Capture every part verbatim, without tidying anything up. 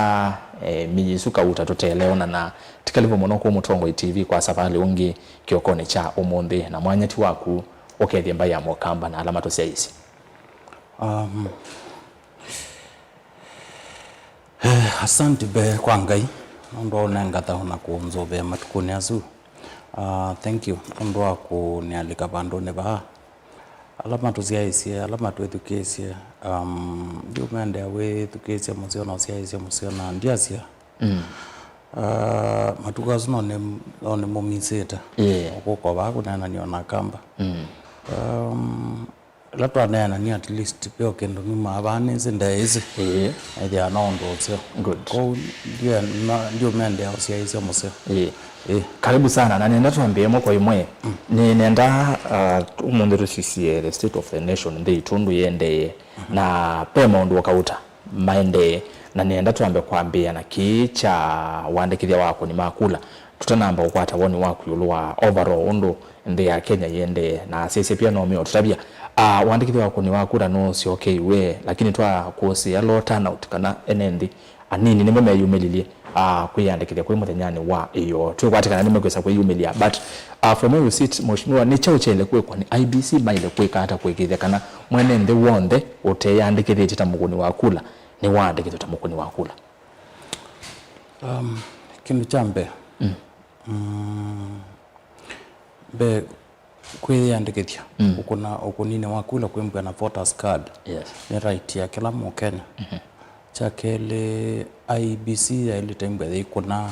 Ah, eh, Miyisu Kauta tũteleona na ti kalivu mũno kũ Mũtongoi T V kwa savalĩ ũngĩ kĩokonĩ kya ũmũnthĩ, na mwanya ti waku ũkethye mbaĩ ya Mũkamba na ala matũsyaĩĩsye. Um, eh, asante be kwa Ngai nũndũ wa ũnenga thayũ na kũnzũvĩa matukũnĩ asu. Uh, thank you nũndũ wa kũnĩalĩka vandũnĩ vaa. Ala matũsyaĩĩsye, ala matwĩthukĩĩsye, um, ndiũmendea wĩthukĩĩsye mũseo na ũsyaĩĩsye mũseo na ndiasya. Mm. Uh, matukũ asu no nĩ, no nĩmũmisĩte. Yeah. Ũkũka vaa kũneenany'a na Akamba. Mm. Um, ĩla twaneenany'a at least ve o kĩndũ numaa vaa nĩsĩ ndeĩsĩ. Yeah. Ethĩawa no ũndũ ũseo. Good. Kwoou ndiũmendea ũsyaĩĩsye mũseo. Yeah. Ĩĩ. Karibu sana, na nenda twambie ĩmwe kwa ĩmwe. Mm. Nĩ nenda, uh, ũmũnthĩ tũsisye the state of the nation, nthĩ itũ ũndũ yĩendee, mm-hmm, na ve maũndũ o kauta maendee, na nenda twambe kwambĩĩa na kĩĩ kya ũandĩkĩthya wa akũni ma kula, tũtanamba kũkwata woni waku ĩũlũ wa overall ũndũ nthĩ ya Kenya yĩendee, na asyaĩĩsya pia no meo tũtavya. Uh, ũandĩkĩthya wa akũni ma kula nũsyokeiwe, lakini twakũsĩĩa low turnout kana ene nthĩ anini nĩmo meyumĩlilye, ah, kwĩyandĩkĩthya kwĩ mũthenyanĩ wa ĩyoo. Twĩkwatĩ kana nĩmekwĩsa kwĩyumĩlya, but, ah, from where you sit, Mheshimiwa, nĩ kyaũ kyaĩle kwĩkwa nĩ I E B C? Maĩle kwĩka ata kũĩkĩĩthya kana mwene nthĩ w'onthe ũteyandĩkĩthĩtye ta mũkũni wa kula nĩwaandĩkĩthw'a ta mũkũni wa kula? Um, kĩndũ kya mbee, mm, mm, mbee, kwĩyĩandĩkĩthya, mm, ũkũna, ũkũninĩ wa kula kwĩmbwa na voters card. Yes. Nĩ right ya kĩla Mũkenya. Mm-hmm. Kya kelĩ, I E B C yaĩlĩte ĩmbwe yĩikũna,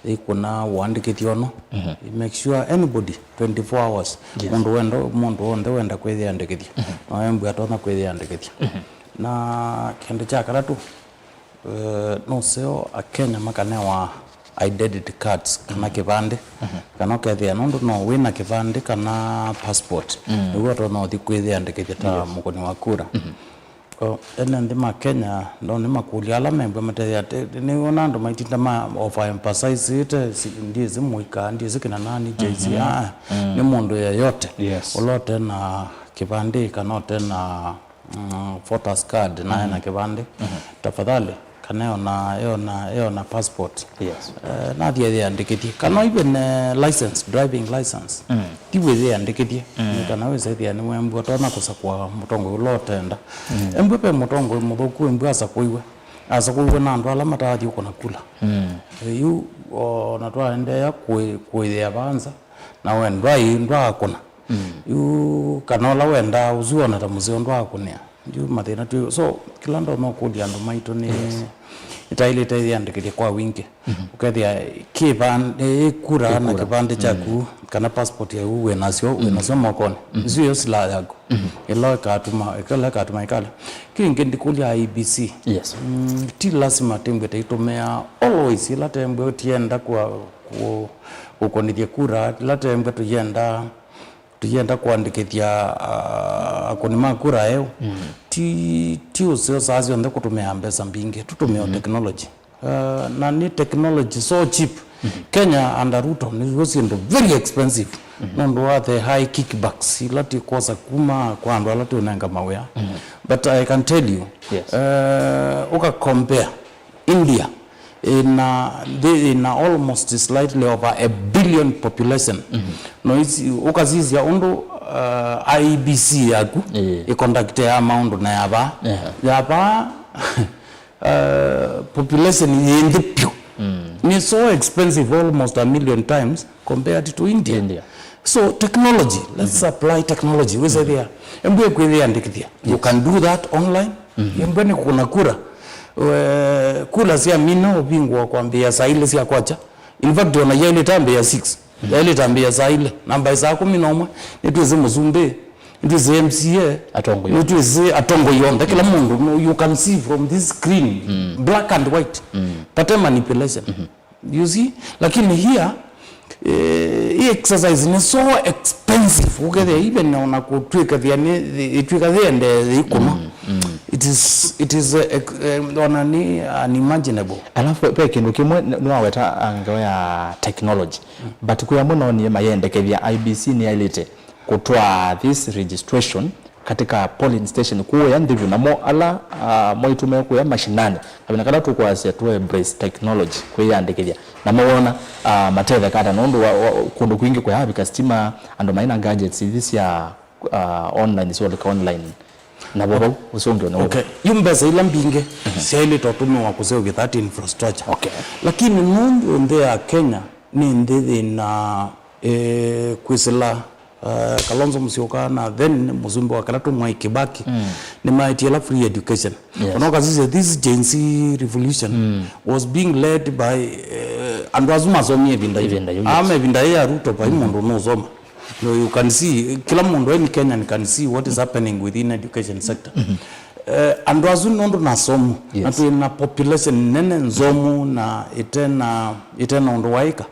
yĩikũna ũandĩkĩthya ũno. Mm-hmm. Make sure anybody, twenty-four hours, yes, mũndũ wenda, mũndũ w'onthe wenda kwĩyĩandĩkĩthya, mm-hmm, no embwe atonya kwĩyĩandĩkĩthya. Mm-hmm. Na kĩndũ kya katatũ, eh, nũseo Akenya makanewa identity cards kana, mm, kĩvandĩ, mhm, kana ũkethĩa nũndũ no wĩna kĩvandĩ kana passport, mm, nĩw'o ũtonya ũthi kwĩyĩandĩkĩthya ta, yes, mũkũni wa kura. Mhm. O, ene nthĩ ma Kenya no nĩmakũlya ala membwa matethĩa atĩ, nĩwona andũ maitinda ma overemphasize ĩte, si-, ndiĩsĩ mũika, ndiĩsĩ kĩna nani, Jay-Z, mhm, ah, mm, nĩ mũndũ yeyote, yes, ũla ũte na kĩvandĩ kana ũte na mm, voters card, na ena, mhm, kĩvandĩ, mhm, tafadhali, kana eona, eona, eona passport. Yes. Eh, nathi eyĩandĩkĩthye. Kana even, eh, license, driving license. Mm. Thi wĩyĩandĩkĩthye. Mm. Nĩ kana wĩsethĩa nĩwembwa ũtonya kũsakũa mũtongoi ũla ũtenda. Mm. Embwe ve mũtongoi mũthũku, embwe asakũiwe. Asakũiwe na andũ ala mataathi ũkũna kula. Mm. Eh, yu, o na twaendeea kũĩ-, kũĩthĩa vanza, na we ndwai-, ndwaakũna. Mm. Yu, kana ũla wendaa ũsu ona ta mũseo ndwaakũnĩa. Yu mathĩna twĩ, so, kĩla ndonya ũkũlya andũ maitũ nĩ, yes, nĩtaĩlĩte yĩandĩkĩthye kwa wingĩ. Mhm. Ũkethĩa kĩvan-, ĩ, kura na, ĩ, kura, kĩvandĩ kyaku, mm, kana passport yaku wĩ nasyo, wĩ, mm, nasyo mokonĩ. Mhm. Isu yo silaha yaku. Mhm. Ĩla ĩkatuma, ĩla ĩkatuma ĩkala. Kĩngĩ ndikũlya I E B C. Yes. Mm, ti lasima tembwe taitũmĩa always, ĩla tembwe tienda kwa kũ-, kũkũnĩthya kura, ĩla tembwe tũyenda, tũyenda kũandĩkĩthya, ah, akũni ma kura eũ. Mm. Ti, ti ũseo saa syonthe kũtũmĩa mbesa mbingĩ, tũtũmĩa, mhm, technology. Ah, na nĩ technology so cheap. Mhm. Kenya under Ruto nĩw'o syĩndũ very expensive. Mhm. Nũndũ wa the high kickbacks ila tikosa kuma kwa andũ ala tũnenga mawĩa. Mhm. But I can tell you, yes, eh, ũka compare India ĩna, nthĩ ĩna almost slightly over a billion population. Mhm. No isi, ũkasisya ũndũ, uh, I E B C yaku, ĩĩ, ĩconductea maũndũ na ya vaa. Yeah. Ya vaa, uh, population yĩ nthĩ vyũ. Mm. Nĩ so expensive almost a million times compared to India. India. So technology, let's, mm-hmm, apply technology. Wĩsethĩa, mm-hmm, embwe kwĩyĩandĩkĩthya. You, yes, can do that online. Mm-hmm. Embwe nĩ kũna kura. We, kura sya mina ũvingũa kwambĩĩa saa ilĩ sya kwakya. In fact, ona yaĩlĩte ambĩĩa six. Mm-hmm. Yaĩlĩte ambĩĩa saa ilĩ. Na mbaĩ saa kũmi na ũmwe, nĩtwĩsĩ mũsumbĩ, nĩtwĩsĩ M C A, atongoi, nĩtwĩsĩ atongoi onthe. Kĩla, mm-hmm, mũndũ, no, you can see from this screen, mm, black and white. Mm-hmm. Pate manipulation. Mm-hmm. You see? Lakini here, eh, hii exercise ni so expensive. Ukethia even ona kutwika thia ni, itwika thia nde ikuno. Mm, mm. It is, it is, eh, ex-, eh, ona ni unimaginable. Alafu pe kindu kimwe n-, niwaweta, ah, ngeo ya technology. Mm. But kwi amwe nonie mayendekethia I E B C niyailite kutwaa this registration katika polling station kũũya nthĩ vyũ, namo ala, ah, mwaitũ me kũya mashinani, kavĩna kala tũkwasya tũ embrace technology kwĩyandĩkĩthya, namo wona, ah, matetheka ata, nũndũ wa, wa, kũndũ kwingĩ kũyavika sitima, andũ maina gadgets ithi sya, ah, online, syolika online, navo vau ũsũngĩo nĩ wĩva? Okay, yu mbesa ila mbingĩ syaĩlĩte ũtũmĩwa kũseũvya that infrastructure. Okay. Lakini nũndũ nthĩ ya Kenya nĩ nthĩ yĩna, eh, kwĩsĩla, eh, Kalonzo Musyoka na then mũsumbĩ wa kala tũ Mwai Kibaki, nĩmaetie ĩla free education. Yes. Ona ũkasisya this Gen Z revolution was being led by, eh, andũ asu masomie ĩvinda yu. Ĩvinda yu, ama yes. Ĩvinda yĩ ya Ruto vai mũndũ ũnũsoma. No, you can see, kila mũndũ any Kenyan can see what is happening within education sector. Eh, andũ asu nũndũ nasomu, na twĩ na population nene nzomu na ĩtena, ĩtena ũndũ waĩka.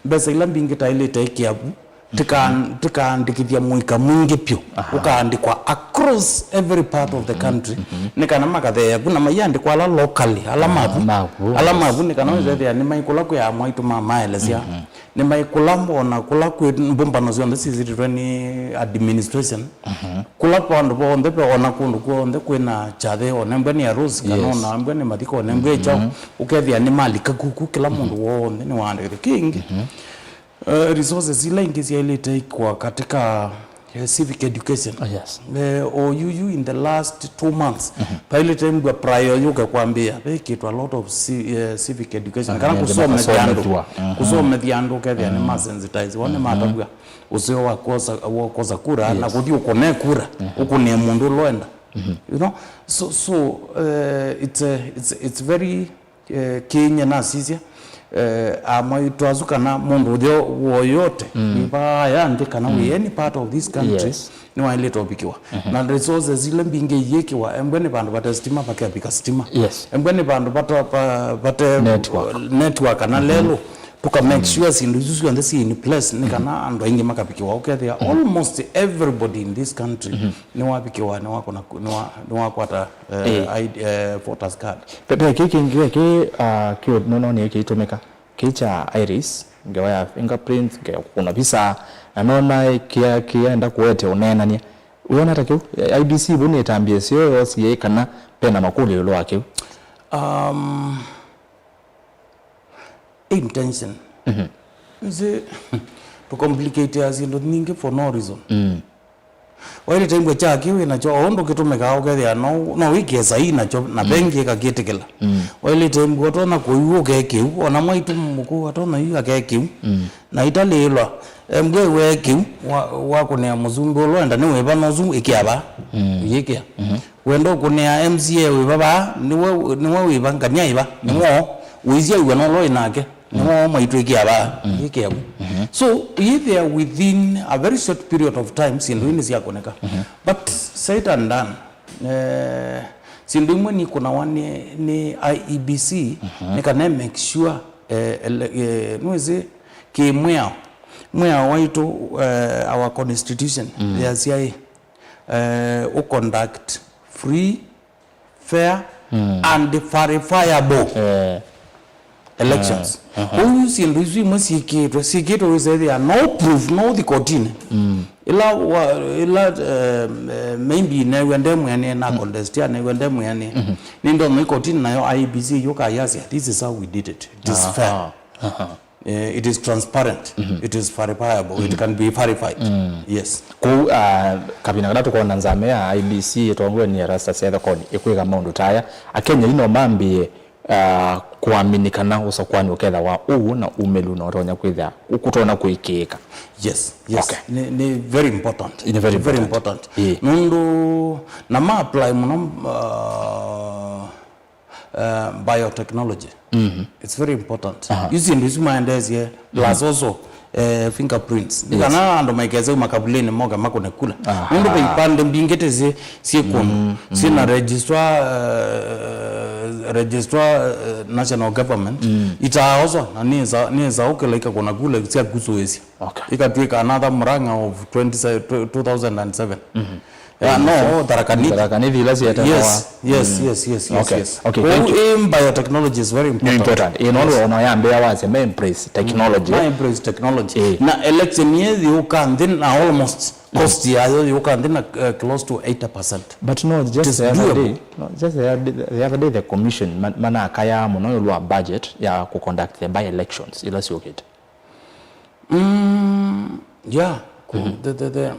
Mbesa ila mbingĩ taĩlĩte ĩkĩa vu, tika-, tikaandĩkĩthya mũika mwingĩ pyũ. Ũkaandĩkwa across every part of the country. Nĩ kana makatheea ku na maiandĩkwa ala locally, ala mavu. Mavu, ala yes. Mavu nĩ kana wĩsethĩa nĩ maikũla kwĩ amwaitũ mamaelesya. Nĩmaikũla mbona kũla kwĩ mbũmbano syonthe syĩsĩtĩtwe nĩ administration. Kũla vandũ vonthe ve ona kũndũ kw'onthe kwĩna kyathĩ, onembwe nĩ arusi, kana yes. Onembwe nĩ mathiko, onembwe ĩkyaũ, ũkethĩa nĩmalika kuku, kĩla mũndũ w'onthe nĩwaandĩkĩthw'a. Kĩngĩ, eh, resources ila ingĩ syaĩlĩte ikwa katika, eh, civic education. Oh, yes. Eh, o yuyu in the last two months, vaĩlĩte mbua prior yũke kwambĩĩa, vekĩtwa a lot of ci-, eh, civic education. Kana kũsomethya andũ. Kũsomethya andũ, ũkethĩa nĩ masensitize, wone matavw'a ũseo wa kwosa, wa kwosa kura, na kũthi ũkũne kura, ũkũnĩe mũndũ ũla wenda. You know? So, so, eh, it's a, it's, it's very, eh, kĩny'e nasisya, eh, amwaitũ asu kana mũndũ ũtheo woyote wĩ vaya nthĩ kana wĩ any part of this country, yes, nĩwaĩlĩte ũvikĩwa. Na resources ila mbingĩ iyĩkĩwa, embwe nĩ vandũ vate sitima, vakevika sitima. Yes. Embwe nĩ vandũ vata-, va-, vate network, network kana lelũ. Tũka make sure syĩndũ isu syonthe syĩ in place nĩ kana andũ aingĩ makavikĩwa. Ũkethĩa almost everybody in this country nĩwavikĩwa, nĩwakona ku-, nĩwa-, nĩwakwata, eh, I D, eh, voters card. Ve, ve kĩĩ kĩngĩ, ve kĩĩ, ah, kĩũ nĩnonie kĩitũmĩka, kĩĩ kya iris, ngewa ya fingerprints, ngewa kũkũna visa, na nona kĩa, kĩenda kũete ũneenany'a. Wĩona ta kĩu? I E B C vu nĩtambie ĩseo yoosie kana ve na makũlyo ĩũlũ wa kĩu? Um, Intention. Nzi, tũcomplicatea syĩndũ nyingĩ for no reason. Waĩlĩte ĩmbwa kya kĩ wĩ nakyo, o ũndũ kĩtũmĩkaa ũkethĩa no, no wĩkĩe saii nakyo, na vengĩ ĩkakĩtĩkĩla. Waĩlĩte ĩmbwa ũtonya kũiw'a ũkee kĩu, ona mwaitũ mũkũũ atonya yu akee kĩu. Na italĩĩlwa, embwa ĩwee kĩu, wa, wakũnĩa mũsumbĩ ũla wenda nĩ wĩva, nosu ĩkĩa vaa. Ũyĩkĩa. Wenda ũkũnĩa M C A wĩva vaa, nĩwe, nĩwe wĩva, ngania ĩva, nĩwo ũisyaĩw'a nola wĩ nake, nĩwo mwaitwĩkĩa vaa, yĩkĩa vu. So, yĩthĩa within a very short period of time, syĩndũ ii nĩsyakũnĩka. But said and done, eh, syĩndũ imwe nikũnawa nĩ, nĩ I E B C, nĩ kana make sure, eh, ele-, eh, nĩwĩsĩ, kĩ mwĩao, mwĩao waitũ, eh, our constitution, yasyaĩ, eh, ũconduct free, fair, and verifiable elections. Kwoou syĩndũ isu imwe syĩkĩtwe, syĩkĩtwe wĩsethĩa no proof, no ũthi kotinĩ. Ĩla wa, ĩla, eh, eh, maybe neew'a nde mwĩanĩe, na contest ya neew'a nde mwĩanĩe. Nĩndonya ikotinĩ nayo I E B C yũka yasya, "This is how we did it. It is fair." Eh, it is transparent, it is verifiable, it can be verified. Yes. Kwoou, ah, kavina kala tũkona nzama ya I E B C ĩtongoew'e nĩ Erastus Ethekon ĩkwĩka maũndũ ta aya, Akenya yu no mambĩĩe, ah, kũaminĩ kana ũsakũani ũketha wa ũw'o na umĩlu na ũtonya kwĩthĩa kũtonya kũĩkĩĩka. Yes, yes. Okay. Nĩ, nĩ very important. Nĩ very important. Ĩĩ. Nũndũ na ma apply mũno, ah, uh, biotechnology. It's very important. Yu syĩndũ isu maendeesye, plus also, eh, fingerprints. Nĩ kana andũ maikese uma kavulĩnĩ moke makũne kula. Nũndũ ve ipande mbingĩ tĩ syĩ, syĩ kũndũ. Syĩ na registrar, eh, registrar, eh, national government. Itaaoswa na nĩsa, nĩsa ũkĩla ikakũna kula sya kusũĩsya. Okay. Ikatwĩka another Murang'a of twenty, two thousand and seven. Ah, no, Tharaka Nithi. Tharaka Nithi ila sietanawa. Yes, yes, yes, yes, yes, Okay, yes. okay, thank you. Kũu ĩ biotechnology is very Nĩ important. Important. Ĩ, nũndũ ona yambĩa wasya ma embrace technology. Ma embrace technology. Eh. Na election yĩ yũka nthĩ na almost cost yayo yũka nthĩ na uh, close to eighty percent. But no, just It's the other doable. Day, no, just the other, the other day the commission man- manakayaa mũno ĩũlũ wa budget ya kũ conduct the by elections ila syũkĩte. Mm, yeah. Ku- the, the, the,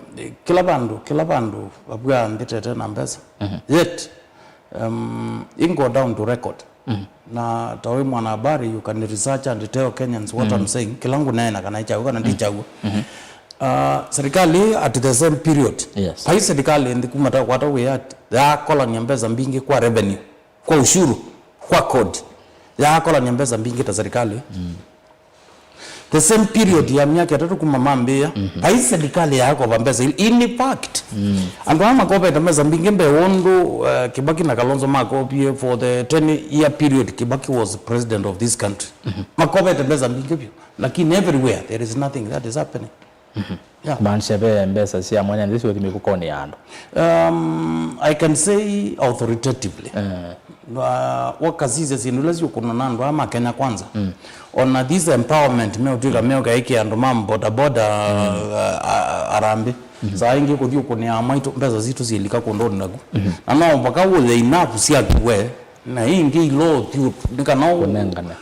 kĩla vandũ, kĩla vandũ vavw'a nthĩ tete na mbesa. Yet, um, in go down to record. Na ta wĩ mwanahabari, you can research and tell Kenyans what I'm saying. Kĩla ngũneena kana nĩ kyaw'o kana ndi kyaw'o. Uh, serikali at the same period. Yes. Vai serikali nthĩ kuma ta kwata wĩa yakolany'a mbesa mbingĩ kwa revenue, kwa ushuru, kwa kodi. Yakolany'a mbesa mbingĩ ta serikali. The same period ya myaka ĩtatũ kuma mambĩĩa, vai serikali yaakova mbesa. In fact, andũ aa makovete mbesa mbingĩ mbee ũndũ uh, Kibaki na Kalonzo makovie for the ten year period Kibaki was president of this country. Makovete mbesa mbingĩ vyũ. Lakini everywhere there is nothing that is happening. Yeah. Kumaanisha ve mbesa sya mwanya nthĩ syũthi mĩvukonĩ ya andũ. Um, I can say authoritatively. Uh, wakasisya syĩndũ ila syũkũnwa na andũ aa ma Kenya Kwanza. Ona this empowerment meũtw'ĩka meũkaĩkĩa andũ ma bodaboda uh, a- a- harambee. Saa ingĩ kũthi ũkũnĩa mwaitũ mbesa sitũ syĩlika kũndũnĩ naku. Na no mpaka wũye enough syaku we, na ingĩ ilo thiũ nĩ kana ũ- Kũnengane.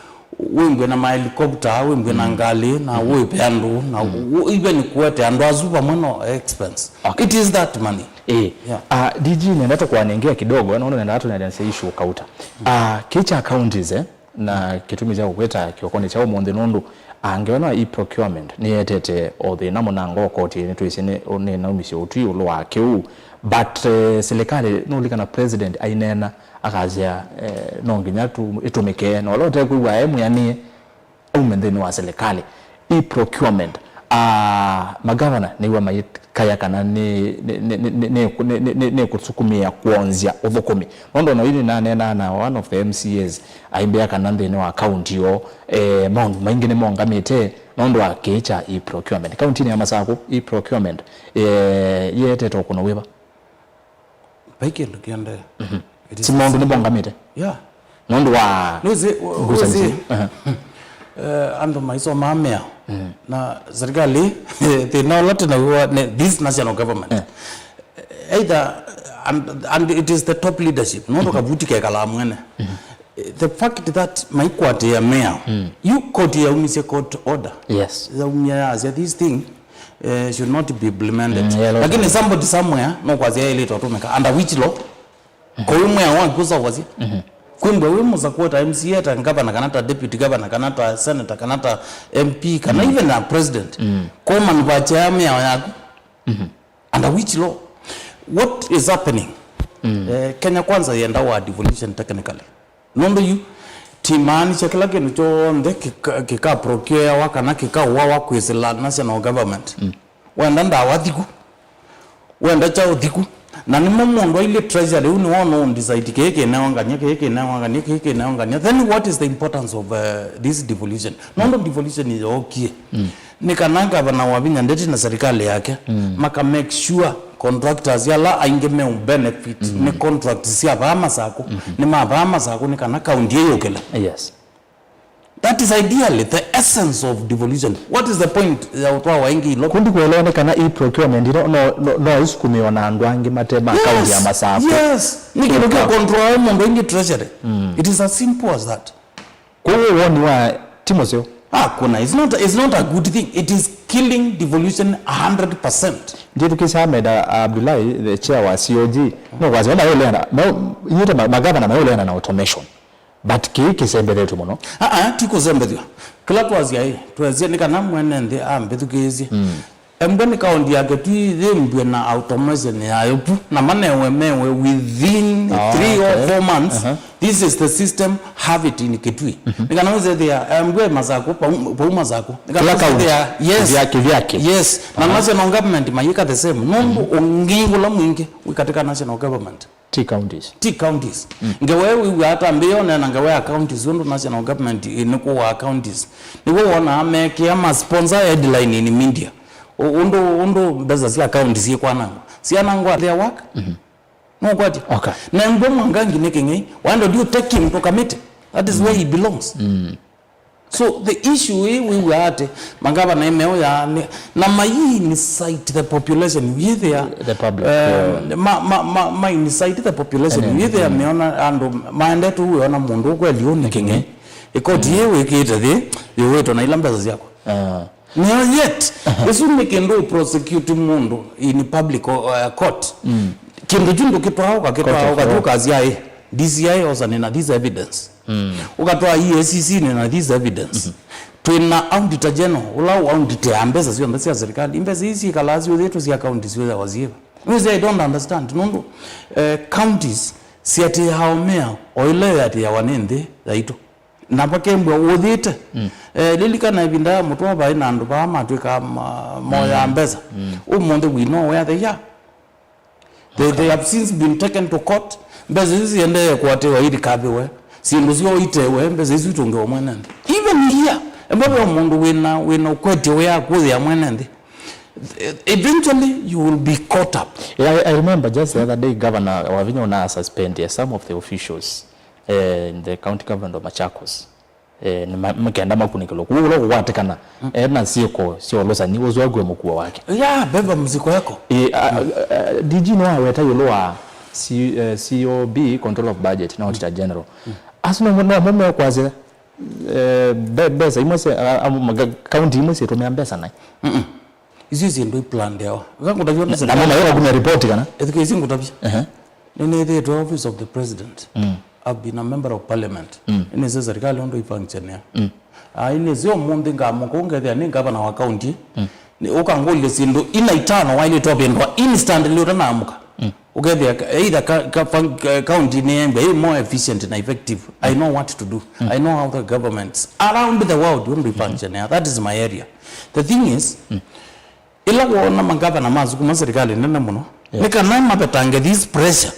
wĩmbwe na mahelikopta, wĩmbwe na ngalĩ, na wĩve andũ, na u- even kuete andũ asu vamwe no expense. It is that money. Eh. Yeah. Ah, D G nenda tũkwanengea kidogo, naona nenda tunaendelea issue kauta. Ah, kĩ kya counties eh, na kĩtumi kya kũkwĩta kĩokonĩ kya ũmũnthĩ nũndũ ah, ngewa no e-procurement nĩyetete o thĩna mũnango koti nĩtwĩsĩ nĩ nĩ naumisye ũtwi ũlũ wa kĩu, but eh, serikali nũlikana president aineena akasya eh, no nginya tu- ĩtũmĩke na ũla ũtekwĩw'a e mwĩanĩe aume nthĩnĩ wa serikali. E-procurement, ah, magavana nĩw'a mayĩkaya kana nĩ- nĩ- nĩ- nĩ- nĩ- nĩ- nĩ- nĩ- nĩkũsukumĩa kwonzya ũthũkũmi. Nũndũ ona yu nĩnaneenaa na one of the M C As aimbĩa kana nthĩnĩ wa kaunti yoo eh, maũndũ maingĩ nĩmongamĩte nũndũ wa kĩĩ kya e-procurement. Kauntinĩ ya Masakũ, e-procurement eh, yĩetete ũkũno wĩva? Vai kĩndũ kĩendee. It is- Si maũndũ nĩmongamĩte Yeah. nũndũ wa Nũsĩ, ngucanĩsyo. nũsĩ, eh, andũ maisomaa mĩao na serikali thĩna ũla tĩnaw'o nĩ this national government. Either and, and it is the top leadership nũndũ kavuti kekalaa mwene. The fact that maikwatĩĩa mĩao yu koti yaumisye court order. Yes. Yaumia yasya this thing eh, should not be implemented. Mm, yeah, Lakini somebody somewhere no kwasya yaĩlĩte ũtũmĩka under which law? Kũu mwĩa waku ũsavasya kwĩmbwa wĩ mũsakũa ta M C A, ta governor, kana ta deputy governor, kana ta senator, kana ta M P, kana even a president. Kũmanuvakya mĩao yaku under which law? What is happening? Eh, Kenya Kwanza yenda wa devolution technically. Nũndũ yu timaanisya kĩla kĩndũ kyonthe kĩka- kĩkaprocureawa kana kĩkaũawa kwĩsĩla national government. Wenda ndawa thiku, wenda kyaũ thiku. Na nĩmo mũndũ ailyĩ treasury, ũu nĩwona ũndecide kĩĩ kĩneongany'a, kĩĩ kĩneongany'a, kĩĩ kĩneongany'a. Then what is the importance of uh, this devolution? Nũndũ devolution yookie nĩ kana gavana Wavinya Ndeti na serikali yake maka make sure contractors ala aingĩ meũ benefit nĩ contracts sya vaa Masakũ, nĩ ma vaa Masakũ, nĩ kana kaunti ĩyũkĩle. Yes. That is ideally the essence of devolution. What is the point ya ũtwawa ĩngĩ ilo? Kundi kuelewa nĩ kana e-procurement no, no, no, no ĩsukumĩwa na andũ angĩ mate ma kaunti ya Masakũ. Yes. Nĩ kĩndũ kĩa control mũndũ ĩngĩ treasury. It is as simple as that. Kwoou woni wa ti mũseo. Ah, kuna. It's not, it's not a good thing. It is killing devolution a hundred percent. Ndithukĩsya Ahmed Abdullahi, the chair wa C O G, no kwasya mayũleana, no, inyite ma- magavana mayũleana na automation. But kĩĩ kĩsembethetw'e mũno. Ah, ah, ti kũsembethw'a. Kĩla twasya ĩ, twasya nĩ kana mwene nthĩ ambĩthukĩĩsye. Embwe nĩ kaunti yake tu yĩmbw'e na automation yayo pu, na manewe mewe within Ah, three or okay. four months. This is the system, have it in Kitui. Nĩ kana wĩsethĩa embwe Masakũ, pau pau Masakũ. Nĩ kana Kĩla kaunti. Wĩsethĩa, yes. Kĩvyake, kĩvyake. Yes. Na national government mayĩka the same. Nũndũ ũngĩ ũla mwingĩ wĩ katika national government. Ti counties. Ti counties. Ngewa ĩyo wĩw'aa ta mbĩo nena ngewa ya counties, ũndũ national government ĩnĩkũwaa counties. Nĩw'o wonaa mekĩa ma sponsor headline in media. Ũ- ũndũ ũndũ mbesa sya county syĩkwanangwa, syanangwa their work. Nũkwatya? Okay. Na mbwe Mwangangi nĩ Kĩng'ei, why don't you take him to committee? That is where he belongs. So the issue ĩ wĩw'a atĩ magavana ĩmeo yaanĩ na mai incite the population wĩthĩa, the public, um, yeah, ma, ma, ma, ma incite the population wĩthĩa meona andũ maendete wĩona mũndũ kweli ũnĩ Kĩng'ei. Ĩkoti ĩ wĩkĩte thĩ yũwĩtwe na ila mbesa syakwa. Ah. Nĩyo yet ĩsu nĩ kĩndũ ũ prosecute mũndũ in public, uh, court. Kĩndũ kyu ndũkĩtwaa ũkakĩtwaa court of law. Ũkathiĩ ũkasya ĩ D C I osanĩ na this evidence. Ũkatwaa E A C C nĩ na this evidence. Twĩ na auditor general ũla ũ auditeaa mbesa syonthe sya serikali. Mbesa ii syĩkalaa syũthĩtwe sya county syũyawa syĩva? Nĩsĩ I don't understand nũndũ, eh, counties siatĩĩawa mea o ĩla yatĩĩawa nĩ nthĩ yaitũ. Na vakembwa ũthĩte. Eh, lilikana ĩvinda ya mũtũa vaĩ na andũ vaa matwĩkaa ma- moya mbesa. Ũmũnthĩ we know where they are. They, they have since been taken to court. Mbesa isu siendee kũatĩwa irikavĩwe. Syĩndũ syoo itewe, mbesa isu itũngĩwa mwene nthĩ. Even here, embwa ve mũndũ wĩna wĩna ũkwetyo wĩa kũthĩa mwene nthĩ. Eventually you will be caught up. Yeah, I, I remember just the other day Governor Wavinya ona suspend some of the officials, eh, in the county government of Machakos. Eh, nĩ ma- makenda makunĩkĩlwa kũu ũla kũkwatĩkana ena syĩko sya ũlũsani ũsu akue mũkuo wake. Yeah, beba mzigo yako. Eh, a- a- a- D G nĩwaweta ĩũlũ wa C- eh, C O B, Control of Budget, na Auditor General. Asu no no mekwasya, eh, mbe- mbesa imwe sya a- a- maga- kaunti imwe syĩtũmĩa mbesa nai. Isu syĩndũ iplandewa. Ĩka ngũtavya na- namo mayĩla kumya ripoti kana. Ethukĩĩsye ngũtavya. Ehe. Nĩnĩthĩĩtwe office of the president. I've been a member of parliament. Nĩnĩsĩ serikali ũndũ ifunctionea. Ai nĩsĩ ũmũnthĩ ngamũka ũngethĩa nĩ ngavana wa kaunti. Nĩ- ũkangũlya syĩndũ ina itano waĩlĩte ũvĩndũa instantly ũtanamũka. Ũkethĩa ka- either ka- ka- fun- ka- county nĩyembwa ĩ more efficient na effective. I know what to do. I know how the governments around the world ũndũ ifunctionea. That is my area. The thing is, ĩla woona mangavana masukuma serikali nene mũno, yeah, nĩ kana mavetange this pressure.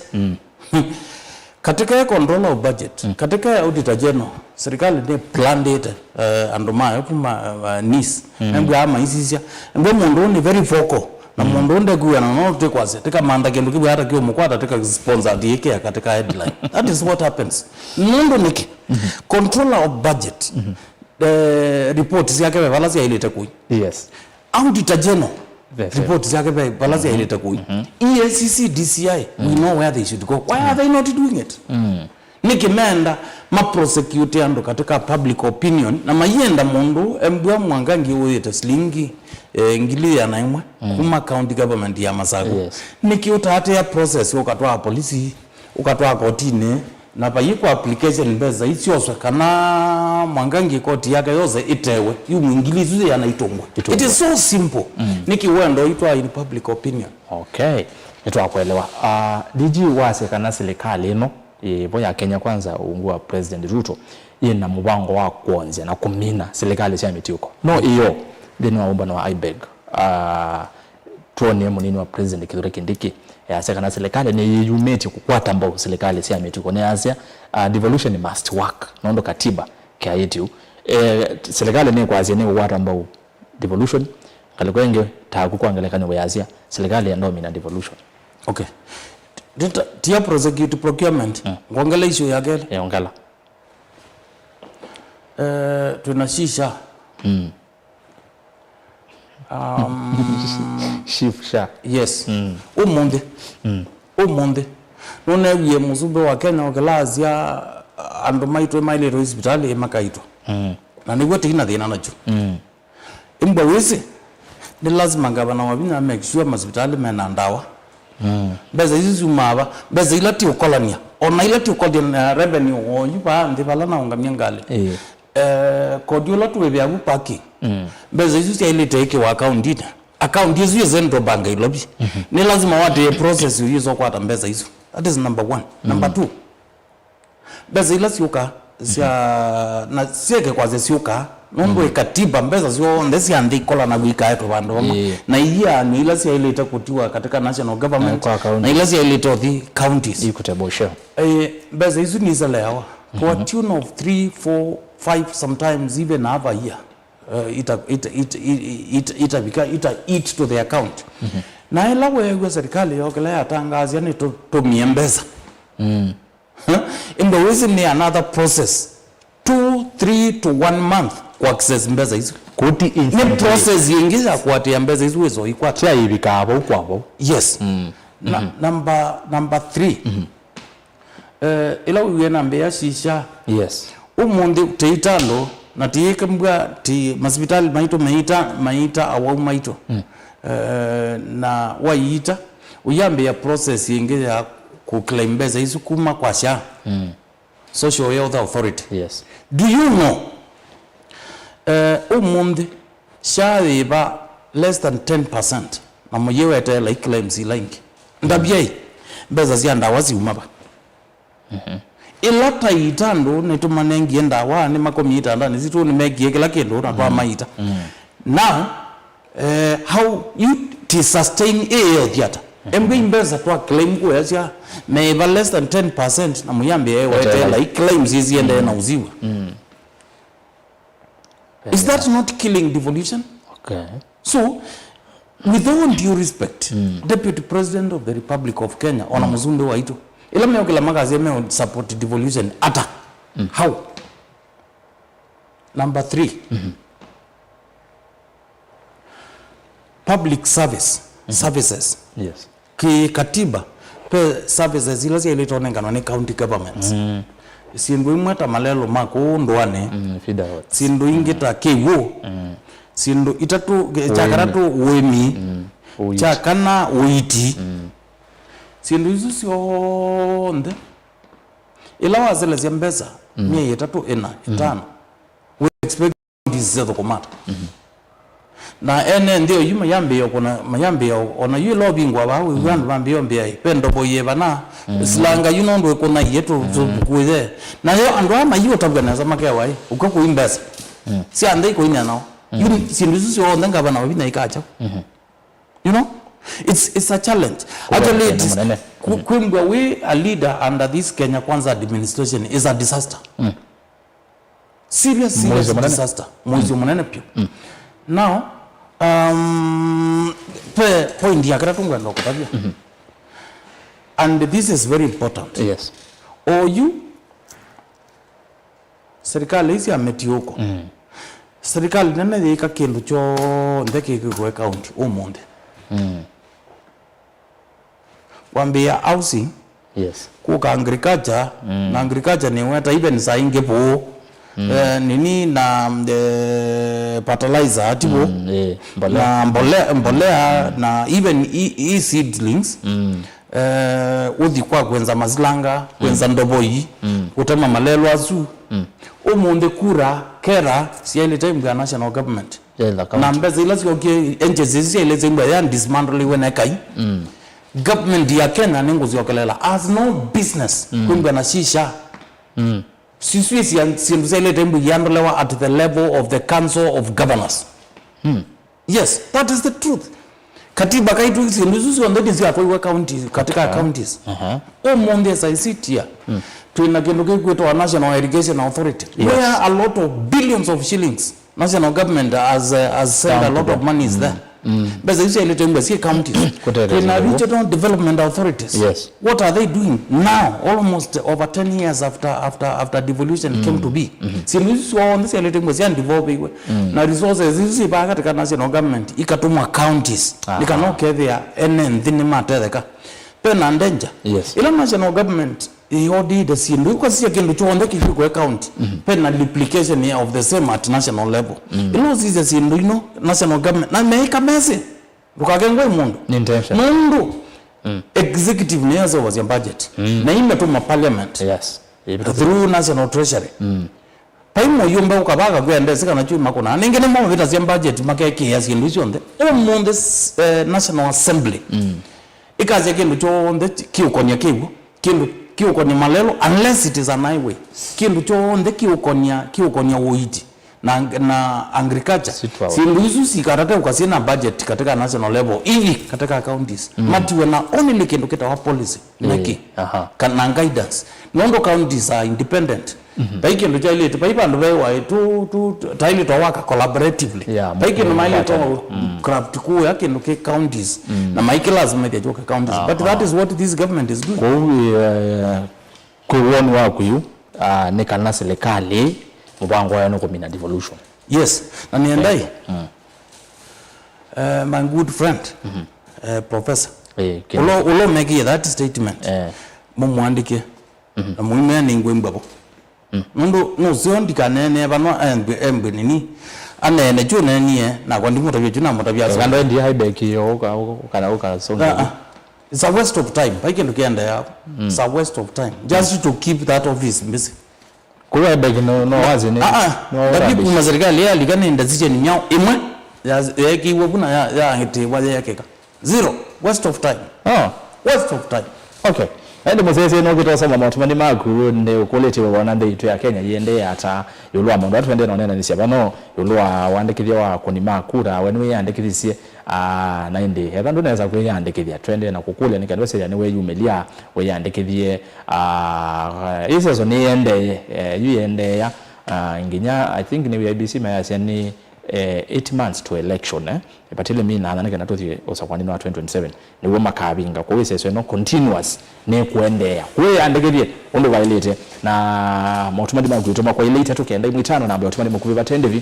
Katika ya controller of budget, katika ya auditor general, serikali nĩ plandĩte, eh, andũ mayo kuma, eh, NIS. Embwa maisisya. Embwa mũndũ ũũ nĩ very vocal. Na mũndũ ũũ ndekuana no tĩkwasya, tĩkamantha kĩndũ kĩu hata kĩũmũkwata tĩka sponsor daycare katika headline. That is what happens. Nũndũ nĩkĩ? Controller of budget, eh, report syake ve vala syaĩlĩte kũi. Yes. Auditor General, the same, report syake ve vala syaĩlĩte kũi. E A C C, D C I, we know where they should go. Why are they not doing it? Nĩkĩ menda ma prosecute andũ katika public opinion na mayenda mũndũ embwa Mwangangi ũyĩte silingi, eh, ngili ĩana ĩmwe kuma county government ya Masakũ? Yes. Nĩkĩ ũtaatĩa process ũkatwaa polisi? Ũkatwaa kotinĩ, na vayĩkwa application mbesa isyoswe kana Mwangangi koti yake yose ĩtewe, yu ngili isu yĩana itũngwe. Itũngwe. It is so simple. Nĩkĩ wendo itwa in public opinion? Okay. Nĩtwakwelewa. Ah, D G wasya kana silikalĩ ĩno, ĩ, vo ya Kenya Kwanza, ungu wa President Ruto, yĩna mũvango wa kwonzya na kũmina silikalĩ sya mĩtiũko. No ĩyo, nthĩnĩ wa ũmbano wa IBEG, ah, Twonie mũnini wa President Kithure Kindiki easya kana silikalĩ nĩyĩyumĩtye kũkwata mbau silikalĩ sya mĩtuko. Nĩyasya, uh, devolution must work, nũndũ katiba kĩaĩtye ũu. Eh, silikalĩ nĩkwasya nĩkũkwata mbau devolution, ngalĩko ĩngĩ taku kwa ngelekany'o wĩasya silikalĩ yenda ũmina devolution. Okay. Rita, tia prosecute procurement, ngwongela issue ya kelĩ. Eongela. Eh, twĩna shisha. Um, Chief Sha. Yes. Ũmũnthĩ. Ũmũnthĩ. Nũneewie mũsumbĩ wa Kenya ũkĩlasya andũ maitwe mailĩtwe sipitalĩ makaitwa. Na nĩw'o tĩina thĩna nakyo. Imbwa wĩsĩ, nĩ lazima ngavana wa vinya make sure masipitalĩ mena ndawa. Mbesa isu syumaa va? Mbesa ila ti ũkolany'a. Ona ila ti ũkolany'a na revenue oyu vaa nthĩ vala naũngamya ngalĩ. Eh, kodi ũla tũĩvĩa vu parking. Mbesa isu syaĩlĩte ĩkĩwa akaundinĩ. Akaunti ĩsu yĩ Central Bank Nairobi. Nĩ lazima watĩĩe process ũyĩsa ũkwata mbesa isu. That is number one. Number two, mbesa ila syũka sya, na syeke kwasya syũka, nũndũ ĩ katiba, mbesa syonthe sya nthĩ ikolanagw'a ikaetwe vandũ vamwe. Na ianĩ ila syaĩlĩte kũtiwa katika national government, na ila syaĩlĩte ũthi counties. Equitable share. Eh, mbesa isu niseleawa. To a tune of three, four, five, sometimes even half a year. uh, ita, ita, ita, ita, ita, itavika, ita eat to the account. Na ĩla weew'a serikali yokĩla yatangaasya nĩtũtũmie mbesa. Huh? Ĩndo wĩsĩ nĩ another process, two, three to one month ku access mbesa isu. Koti nĩ instantly process yĩngĩ ya kũatĩa mbesa isu wĩsa ũikwata. Syaĩvikaa vau kwa vau. Yes. Na, number, number three. Eh, ĩla wĩw'e nambĩa sisya. Yes. Ũmũnthĩ tĩita andũ, na tĩĩka mbua, ti masivitalĩ maitũ maita, maita awau maitũ. Eh, na waiita, ũyambĩĩa process yĩngĩ ya kũclaim mbesa isu kuma kwa sha. Social Health Authority. Yes. Do you know? Eh, ũmũnthĩ, sha yĩva less than ten percent, na mũyĩweteela iclaims ila ingĩ. Ndavyai, mbesa sya ndawa siuma va? Ĩla ta itandũ nĩtũmanengie ndawa, nĩmakomie itandanĩ sitũ, nĩmekie kĩla kĩndũ na twamaita. Now, eh, how you ti sustain ĩyo thiata? Embwe mbesa twa claim kuya sya meva less than ten percent na mũyambĩĩa ĩweteela iclaims isiendee na ũziwa. Is that not killing devolution? Okay. So, with all due respect, Deputy President of the Republic of Kenya, ona mũsumbĩ waitũ, ĩla meũkĩla makasya me support devolution, ata? How? Number three, public service, services. Yes. Kĩ katiba, pe services ila syaĩlĩte ũnenganwa nĩ county governments. Syĩndũ imwe ta malelũ ma kũũ ndũanĩ. Mm, feeder roads. Syĩndũ ingĩ ta kĩw'ũ. Syĩndũ itatũ, kya katatũ ũĩmi. Ũiiti. Kya kana ũiiti. Syĩndũ isu syonthe, ĩla waselesya mbesa myei ĩtatũ, ĩna, ĩtano, we expect counties syathũkũma ata? Na ene nthĩ oyu mayambĩĩa kũna, mayambĩĩa ona yu ĩla ũvingũa vaa wĩw'a andũ mambĩĩa ũmbĩa, ve ndovo yĩ vana, silanga yu nũndũ ĩkũnaie tũ-, tũkuĩe. Nayo andũ aa mayu ũtavw'a nesa makewa ĩ, ũka kũi mbesa sya nthĩ ikũinia nao. Yu syĩndũ isu syonthe ngavana wa vinya ikakyau. You know, it's, it's a challenge. Actually, it is, kũ-, kwĩmbwa wĩ a leader under this Kenya Kwanza administration is a disaster. Serious, serious disaster. Mũisyo mũnene vyũ. Now, um, pe point ya katatũ ngwenda kũtavya. And this is very important. Yes. Oyu, serikali ii sya mĩtiũko. Serikali nene yĩka kĩndũ kyonthe kĩkĩkwe county ũmũnthĩ. Wambĩĩa housing, yes, kũka agriculture, na agriculture nĩweta even saa ingĩ vũũ. Eh, nini na, eh, fertilizer, ati vũũ? Mm, eh, mbolea. Na mbole-, mbolea, na even e-, e-seedlings. Eh, ũthi kwa kwenza masilanga, kwenza ndovoi, kũtema malelũ asu. Ũmũnthĩ kura, kera, syaĩlĩte imbwa ya national government. Yaĩla county. Na mbesa ila syokie, agencies isu syaĩlĩte imbwa ya dismantleiwe na ekai. Government ya Kenya nĩngũsyokelela, has no business kwĩmbwa na shisha. Siswĩ syĩndũ syaĩlĩte imbwa iandolewa at the level of the Council of Governors. Yes, that is the truth. Katiba kaitũ syĩndũ isu syonthe nĩsyatwaiwe counties, katika counties. Ũmũnthĩ as I sit here, twĩna kĩndũ kĩkwĩtwa National Irrigation Authority, where a lot of billions of shillings, national government has, uh, has sent a lot of monies there. Mbesa isu syaĩlĩte imbwa syĩ counties. Twĩna regional development authorities. Yes. What are they doing now, almost over ten years after, after, after devolution came to be? Syĩndũ isu syonthe syaĩlĩte imbwa sya devolveiwe. Na resources isu syĩ vaa katika national government ikatũmwa counties. Nĩ kana ũkethĩa ene nthĩ nĩmatetheka. Pena danger. Yes. Ĩla national government ĩyodĩte syĩndũ, ĩkasisya kĩndũ kyonthe kĩkwĩkwe county. Pena replication of the same at national level. Ĩla ũsisya syĩndũ ino, national government, na meĩka mesĩ. Ndũkakengwe mũndũ. Ni intention. Nũndũ executive nĩyo ĩseũvasya budget. Na imetũma parliament. Yes. Through National Treasury. Vai mũyũmbe ũkavaka kwĩa ndesĩ kana kyuma kũna. Nĩngĩ nĩmo mavĩtasya budget makekĩĩa syĩndũ syonthe. Ũmũnthĩ s-, eh, National Assembly ĩkasya kĩndũ kyonthe kĩũkonya kĩw'ũ, kĩndũ kĩũkonya malelũ, unless it is an highway. Kĩndũ kyonthe kĩũkonya, kĩũkonya ũiiti na, na agriculture. Syĩndũ isu sikatate ũkasye na budget katika national level, hivi katika counties. Matiwe na only kĩndũ kĩtawa policy. Nĩkĩ? Kana guidance. Nũndũ counties are independent. Vai kĩndũ kyaĩlĩte, vai vandũ ve waĩ tu, tu, tu, taĩlĩtwa waka collaboratively. Yeah, vai kĩndũ maĩlĩtwa craft kuya kĩndũ kĩ counties. Na maikĩlasima ithya kyoke counties. But that is what this government is doing. Kwoou, eh, kwĩ woni waku yu, ah, nĩ kana serikali mũvango wayo nĩ kũmina devolution? Yes, na nĩendai, eh, my good friend, eh, professor, eh, Ken- ũla, ũla ũmekie that statement, eh, mũmwandĩke. Na mũimea nĩngwĩmbwa vo. Nũndũ nũseo ndikaneenee vano embwe, embwe nini. Aneene kyu neenie, nakwa ndimũtavya kyu namũtavya asu. Kando endi high back yo, ũka, ũka, ũka, ũka, songa. Ah, ah. It's a waste of time. Vai kĩndũ kĩendeea. It's a waste of time. Just to keep that office busy. Kuwa high back no, no wazi ni, ah, ah, no ndavi rubbish. Kuma serikali yalika nĩ decision myaũ ĩmwe ya, yekiwe kuna ya, ya ngĩtĩwa yekeka. Zero. Waste of time. Oh. Waste of time. Okay. Ende mũsese no kĩtosoma maũtũmani maku nĩ ũkũlĩtye wona nthĩ itũ ya Kenya yĩendee ata ĩũlũ wa maũndũ atwende na ũnenanĩsya vano ĩũlũ wa wandĩkĩthya wa kũni ma kura we nĩwĩyandĩkĩthisye, ah, na ĩndĩ etha ndũnesa kwĩyandĩkĩthya twende na kũkũlya nĩ kana wĩsĩthya nĩweyumĩlya wĩyandĩkĩthye, ah, ĩseso nĩyendee, eh, yu yendeea, ah, nginya I think nĩ I E B C mayasya nĩ eh, eight months to election, eh? Ĩvatĩle myei nana nĩ kana tũthi ũsakwanĩnĩ wa twenty twenty-seven. Nĩw'o makavinga. Kwoou ĩseso ĩno continuous nĩkũendeea. Kwĩyandĩkĩthye ũndũ vaĩlĩte. Na maũtũmani maku ĩtũma kwa ilĩ itatũ kenda ĩmwe itano namba ya ũtũmani mũkuvĩ vate ndĩvi.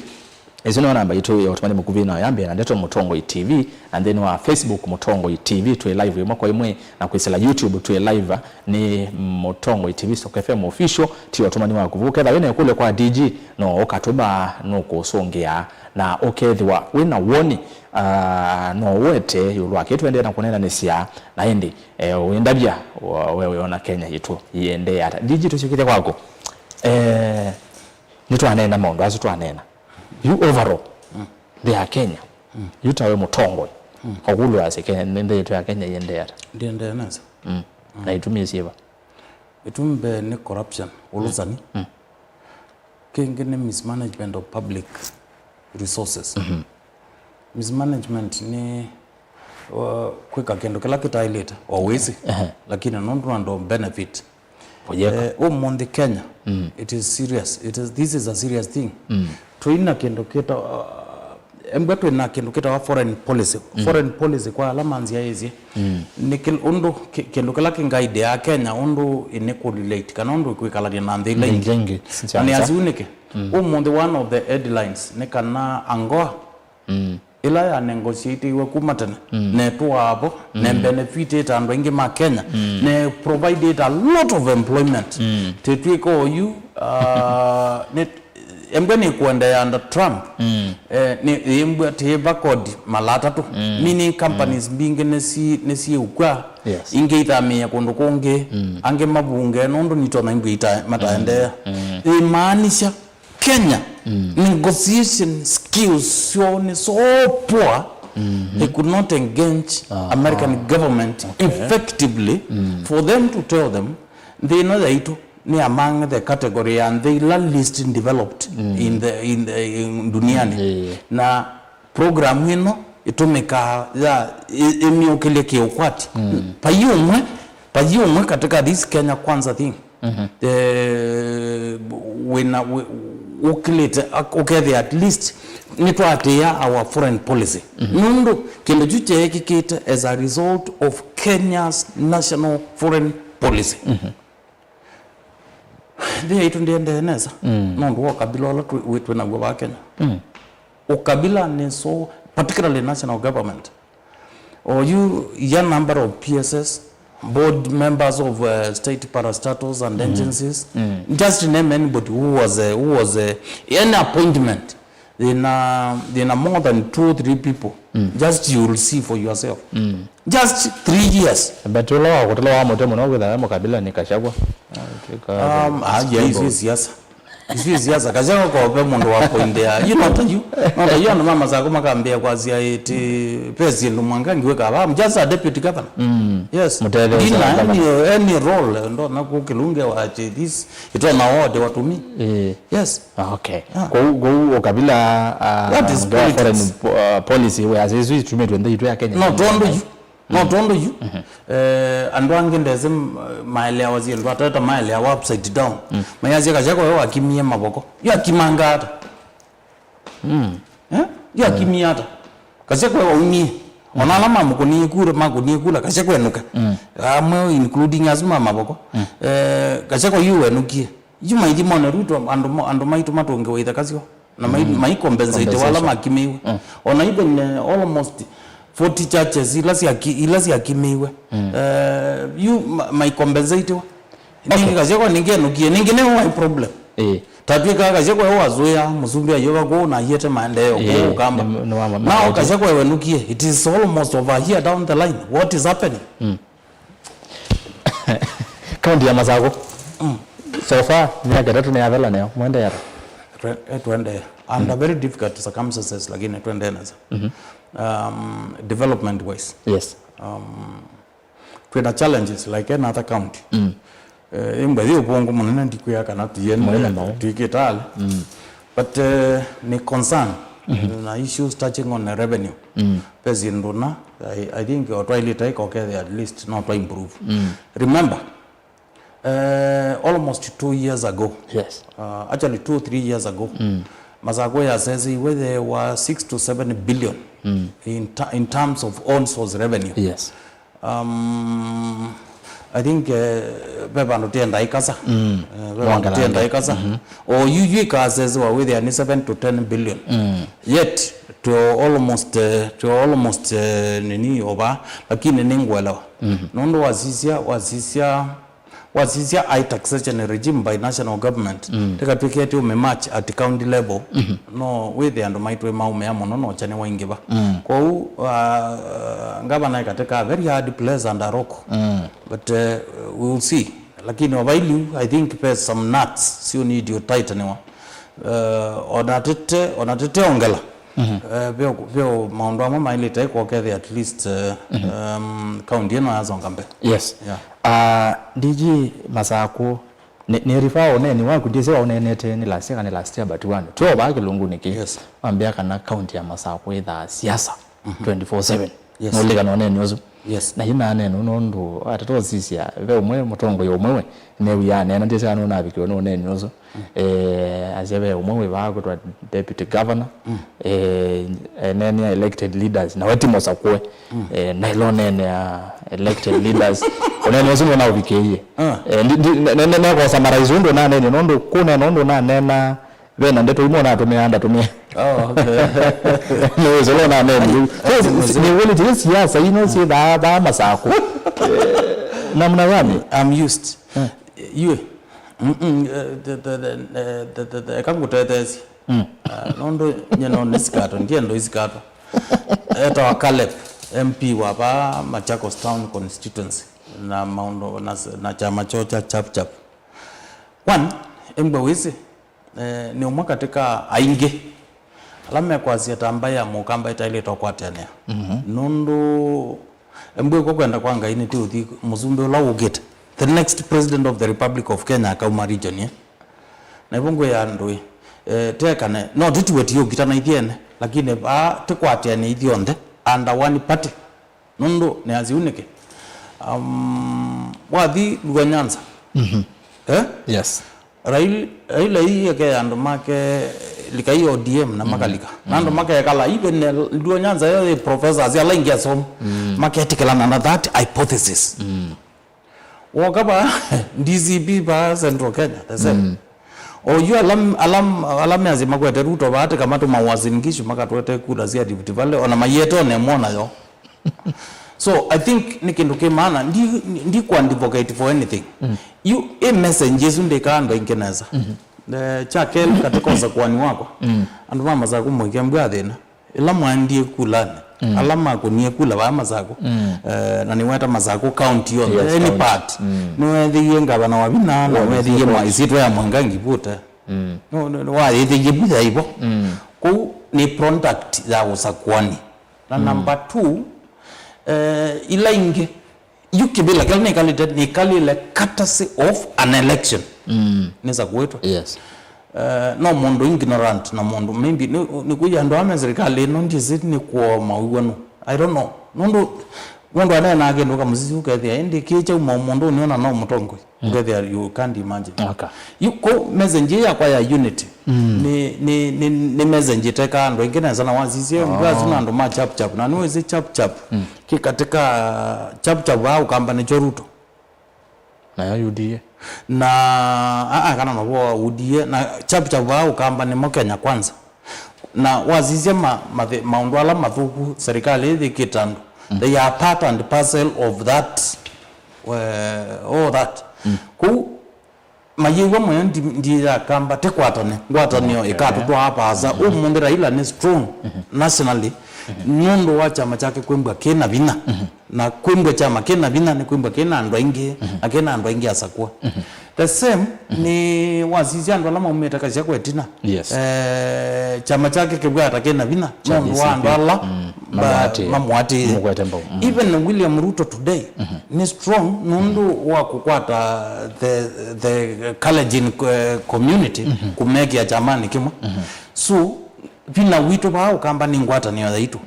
Ĩsu nĩyo namba itũ ya ũtũmani mũkuvĩ na ya mbee na ndeto Mũtongoi T V, na nthĩnĩ wa Facebook Mũtongoi T V twĩ live ĩmwe kwa ĩmwe, na kwĩsĩla YouTube twĩ live nĩ Mũtongoi T V Stock F M Official, ti ũtũmani waku vu. Ũkethĩwa wĩna ĩkũlyo kwa D G, no ũkatũma, nũkũsũngĩa, na ũkethĩwa wĩna woni, ah, no ũete ĩũlũ wa kĩĩ tũendee na kũneenanĩsya, na ĩndĩ, eh, ũindavya, we wĩona Kenya yitũ yĩendee ata. D G, tũsyokethya kwaku. Eh, nĩtwaneena maũndũ asu twaneena. Yu overall, nthĩ ya Kenya, yu tawe mũtongoi, ũkũlwasya Kenya, nthĩ yitũ ya Kenya yĩendee ata? Ndĩendee nesa. Mm. Na itumi syĩva? Ĩtumi mbee nĩ corruption, ũlũsani. Kĩngĩ nĩ mismanagement of public resources. Mismanagement nĩ, uh, kwĩka kĩndũ kĩla kĩtaĩlĩte, o wĩsĩ, lakini nũndũ andũ benefit. Ũyeka. Eh, ũmũnthĩ Kenya, it is serious. It is, this is a serious thing. Tũina kĩndũ kĩta, uh, embwa twĩna kĩndũ kĩtawa foreign policy. Foreign policy kwa ala manzyaĩĩsye. Nĩ kĩl-, ũndũ kĩ-, kĩndũ kĩla kĩngaidea Kenya ũndũ ĩnĩkũrelate kana ũndũ ĩkwĩkalany'a na nthĩ ila ingĩ. Ingĩ, ingĩ, na nĩ siasa. Asu nĩkĩ? Ũmũnthĩ one of the headlines nĩ kana AGOA ĩla ya negotiatiwe kuma tene, na ĩtũaa vo, na benefitĩte andũ aingĩ ma Kenya, na provided a lot of employment. Tĩtw'ĩka oyu, ah, nĩ, embwa nĩ kũendeea under Trump, eh, nĩ, ĩmbwa tĩĩva kodi mala atatũ, meaning companies mbingĩ nĩsi-, nĩsiũkw'a, yes, ingĩ ithamĩĩe kũndũ kũngĩ, angĩ mavunge, nũndũ nitonya imbwa ita-, mataendeea. Ĩmaanisha Kenya, negotiation skills syoo nĩ so poor, they could not engage American government effectively for them to tell them, nthĩ ĩno yaitũ nĩ among the category ya nthĩ ila least developed in the, in the, in duniani. Na program ĩno ĩtũmĩkaa ya ĩ-, ĩmyũkĩlye kĩũkwati. Vai ũmwe, vai ũmwe katika this Kenya Kwanza thing. Eh, wĩna, wĩ-, ũkĩlĩte, ak-, ũkethĩa at least nĩtwaatĩĩa our foreign policy. Nũndũ kĩndũ kyu kyeekĩkĩte as a result of Kenya's national foreign policy. Nthĩ yaitũ ndĩendee nesa nũndũ wa ũkabila ũla twĩ, wĩ, twĩ naw'o vaa Kenya. Ũkabila nĩ so, particularly national government. Or you, your number of P S S, board members of, uh, state parastatals and agencies. Just name anybody who was, uh, who was, uh, any appointment. Thĩna, thĩna more than two, three people. Just you will see for yourself. Just three years. But ũla wa kũtala wa mũtwe mũno kwĩtha we mũkabila nĩ Gachagua. Um, ah, yeah, isu siasa. Isu siasa. Gachagua ko ve mũndũ wa point ya. You know, you, no, you, andũ ma Masakũ makambĩa kwasya ĩtĩ, ve syĩndũ mwanga ngiwĩka. I'm just a deputy governor. Yes. Mũtetheesya wa any, governor. Any role, ndo na kukilunge wa ati this, ito na wote watumi. Eh. Yes. Ah, okay. Ah. Kwoou, kwoou ũkabila, ah, that is ndio politics. Foreign po-, ah, policy, we as isu itumitwe nthĩ itũ ya Kenya. No, tondu yu. No tondũ yu, eh, andũ angĩ ndesĩ m- maeleawa syĩndũ atata maeleawa upside down. Mayasya Gachagua we wakimie Mavoko. Yu akimanga ata? Eh? Yu akimie ata? Gachagua we waumie. Ona ala mamũkũnie kura, makũnie kura, Gachagua enũke. Amwe including asu ma Mavoko. Eh, Gachagua yu wenũkie. Yu maithi mone Ruto, andũ mo- andũ maitũ matũngĩwa itheka syoo. Na mai, mai compensate wala makimĩiwe. Ona even, eh, almost forty churches ila syaki- ila syakimĩiwe. Eh, yu ma- mai compensate wa. Nĩngĩ Gachagua nĩngĩ enũkie. Nĩngĩ nĩwe wai problem. Ĩĩ. Tatwĩkaa Gachagua we wazũĩa mũsumbĩ ayũva kũu na aiete maendeeo kũu Ĩĩ, Kamba. Nĩ- nĩ wa- Now Gachagua wenũkie. It is almost over here down the line. What is happening? Kaunti ya Masakũ. So far, myaka ĩtatũ nĩyathela nayo. Mwendeea ata? Twe- eh, twende under very difficult circumstances, lakini twende nesa. Um, development wise. Yes. Um, twina challenges like any other county. Eh, imbathi ũvũngũ mũnene ndikwĩa kana tuiene Mũnene mũno. Tuikĩtale. But eh, ni concern na issues touching on the revenue. Ve syĩndũ na I, I think o twailĩte iko kethe at least no twa improve. Remember, eh, almost two years ago, Yes. uh, actually two, three years ago, Masakũ yaseseiwe there were six to seven billion in, ter- in terms of own source revenue. Yes. Um, I think eh, ve vandũ tienda ikasa. Eh, ve vandũ Mwangalangĩ. Tienda ikasa. O yu yu ikasesewa wĩthĩa ni seven to ten billion. Yet to almost eh, to almost eh, nini over, lakini nĩngũelewa. Nũndũ wasisya wasisya wasisya high taxation regime by national government tikatwĩkĩte ũme match at county level. No wĩthĩa andũ maitũ maumĩa mũno no kya nĩwaingĩva. Kwoou uh, ngavana ekatika a very hard place under rock. But uh, we will see, lakini ovailu I think there's some nuts still need to tighten. Uh, ona tete ona tete ongela. Eh, veo veo maũndũ amwe mailĩte kwokethĩa at least eh, um, kaunti ĩno yasonga mbee. Yes. Yeah. Uh, D G Masakũ, nĩ nĩ refer ũneeni waku, ndĩsĩ waũneenete nĩ last year kana last year but one. Twĩ o vaa kĩlungunĩ kĩĩ. Yes. Wambĩa kana kaunti ya Masakũ ĩthaa siasa twenty-four seven. Yes. Nũlikana ũneeni ũsu? Yes. Na yu naneena nũndũ atata ũsisya ve ũmwe mũtongoi ũmwe we neew'aa aneena, ndĩsĩ kana nũnavikiwe nĩ ũneeni ũsu. Eh, asya ve ũmwe wĩ vaa kwĩtwa deputy governor. Eh, eneenea elected leaders, nawe ti Mũsakũe. Eh, na ĩla ũneenea elected leaders, ũneeni ũsu nĩwona ũvikĩie. Eh, ndi- ndi- ne- ne- ne- nekosa marais ũndũ naneenie nũndũ kũneena ũndũ naneena, ve na ndeto imwe natũmĩaa ndatũmĩa. Oh, okay. Nĩwĩsĩ ũla ũnaneeni. So, nĩ wĩlĩte siasa ino syĩthaa vaa Masakũ. Eh, namna gani? I'm used. Yue. Mm-mm, eh, the- the- the- eh, the- the- the- eka ngũtetheesye. Ah, nũndũ nyie no nĩ sikato, ndiendo isikato. Etawa Caleb, M P wa vaa Machakos Town Constituency, na maũndũ na, na kyama kyoo kya Chap Chap. One, ĩmbwe wĩsĩ, eh, nĩ ũmwe katĩ ka aingĩ ala mekwasya ta mbaĩ ya Mũkamba ĩtaĩlĩte ũkwatanĩa. Nũndũ ĩmbwe kw'o kwenda kwa Ngai nĩtũũthi mũsumbĩ ũla wũkĩte, the next president of the Republic of Kenya akauma region ĩ. Na ĩvo ngwĩa andũ ĩ, eh, tekane, no tũtiwe tiũkitana ithyene, lakini vaa tĩkwatanĩe ithyonthe under one party. Nũndũ nĩasya ũu nĩkĩ? Um, wathi Luo Nyanza. Eh? Yes. Rail- Raila ii eke andũ make lika ii O D M na makalika. Na andũ makekala, even Luo Nyanza yo ĩ professors ala ingĩ asomu. Maketĩkĩlana na that hypothesis. Woka vaa D C P vaa Central Kenya, the same. O yu ala, ala, ala measya makwete Ruto vaa tĩkamatũma Uasin Gishu makatwete kura sya Rift Valley, ona maietone mona yo. So I think nĩ kĩndũ kĩ maana, ndi, ndi ku advocate for anything. Yu ĩ message ĩsu ndĩkaa andũ aingĩ nesa. Eh, kya kelĩ katĩ ka ũsakuani wakwa, andũ ma Masakũ mũike mbua thĩna. Ĩla mwaendie kulanĩ, ala makũnie kula vaa Masakũ, eh, na nĩweta Masakũ county yonthe, any part. Nĩweethĩie ngavana wa vinya, na weethĩie mwa- ĩsyĩtwa ya Mwangangi vote. Nĩ- nĩ- nĩwayĩthĩie vu yaivo. Kũu nĩ product ya ũsakuani. Na number two, eh, ila ingĩ, yu kĩvĩla kĩla nĩkalĩte, nĩkalĩle courtesy of an election. Nĩsa kwĩtwa. Yes. Eh, no mũndũ ignorant na mũndũ maybe nĩ- nĩkwĩya andũ ame serikali ĩno ndyĩsĩ nĩ kuoma ũw'anu. I don't know. Nũndũ Mũndũ aneenaa kĩndũ kamũsisi ũkethĩa, ĩndĩ kĩ kyauma mũndũnĩ ũna no mũtongoi. Ũkethĩa, you can't imagine. Okay. Yu, kũu message ĩĩ yakwa ya unity, nĩ, nĩ, nĩ, nĩ message ĩtekaa andũ aingĩ nesa, na wasisye mbwa asu na andũ ma Chap Chap. Na nĩwĩsĩ Chap Chap, kĩ katika Chap Chap vaa Ũkamba nĩkyo Ruto. Nayo U D A. Na, aa, kana novo U D A, na Chap Chap vaa Ũkamba nĩmo Kenya Kwanza. Na wasisya ma, mathe-, maũndũ ala mathũku serikali ĩthĩkĩte andũ, they are part and parcel of that, uh, all that. Kũu mayĩw'a mũyo ndi, ndi ya Kamba tĩkwatane, ngwatanĩo ĩkatũtwaa vaasa. Ũmũnthĩ Raila nĩ strong nationally nũndũ wa kyama kyake kwĩmbwa kĩ na vinya. Na kwĩmbwa kyama kĩ na vinya nĩ kwĩmbwa kĩ na andũ aingĩ, na kĩ na andũ aingĩ asakũa. The same nĩ wasisya andũ ala maumĩte Gachagua ĩtina. Yes. Eh, kyama kyake kĩvwata kĩ na vinya nũndũ wa andũ ala mamũatĩĩe. Mamũkwete mbau. Even William Ruto today nĩ strong nũndũ wa kũkwata the, the Kalenjin, eh, community, kũmekĩa kyamanĩ kĩmwe. So, vinya witũ vaa Ũkamba nĩ ngwatanĩo yaitũ.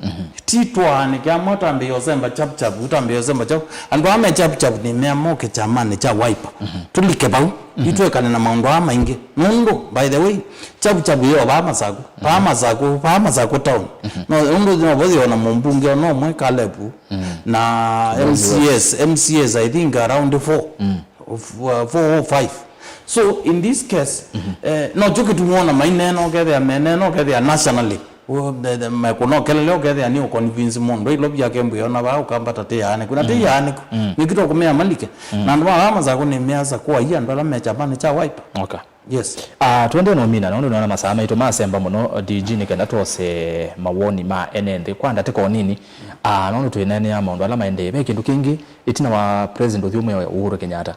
Ti twaanĩke amwe twambĩĩe ũsemba Chap Chap, twambĩĩe ũsemba Chap. Andũ aa me Chap Chap nĩ mea moke kyamanĩ kya Wiper. Tũlike vau, itwĩkane na maũndũ aa maingĩ. Nũndũ, by the way, Chap Chap yĩ o vaa Masakũ. Vaa Masakũ, vaa Masakũ town. No, ũndũ novo yĩ o na mũmbunge o na ũmwe Caleb. Na M C As, M C As, I think around four. Of, uh, four or five. So, in this case, eh, no kyo kĩtumi wona maineena ũkethĩa menena ũkethĩa nationally. U-, the, the, mekũnokelele ũkethĩa nĩ ũconvince mũndũ. Ilo vya kembu yona vaa Ũkamba ta tĩ yaanĩku. Na tĩ yaanĩku. Nĩkĩ tũkũmea malike. Na andũ ma vaa Masakũ nĩ measa kwa ii andũ ala me kyamanĩ kya Wiper. Okay. Yes. Ah, twende no mina, nũndũ nĩona masaa maitũ masemba mũno, D G, nĩ kenda twose mawoni ma ene nthĩ kwa ndatĩka o nini. Ah, nũndũ twĩneenea maũndũ ala maendee. Ve kĩndũ kĩngĩ, ĩtina wa President ũthyũmũe Uhuru Kenyatta,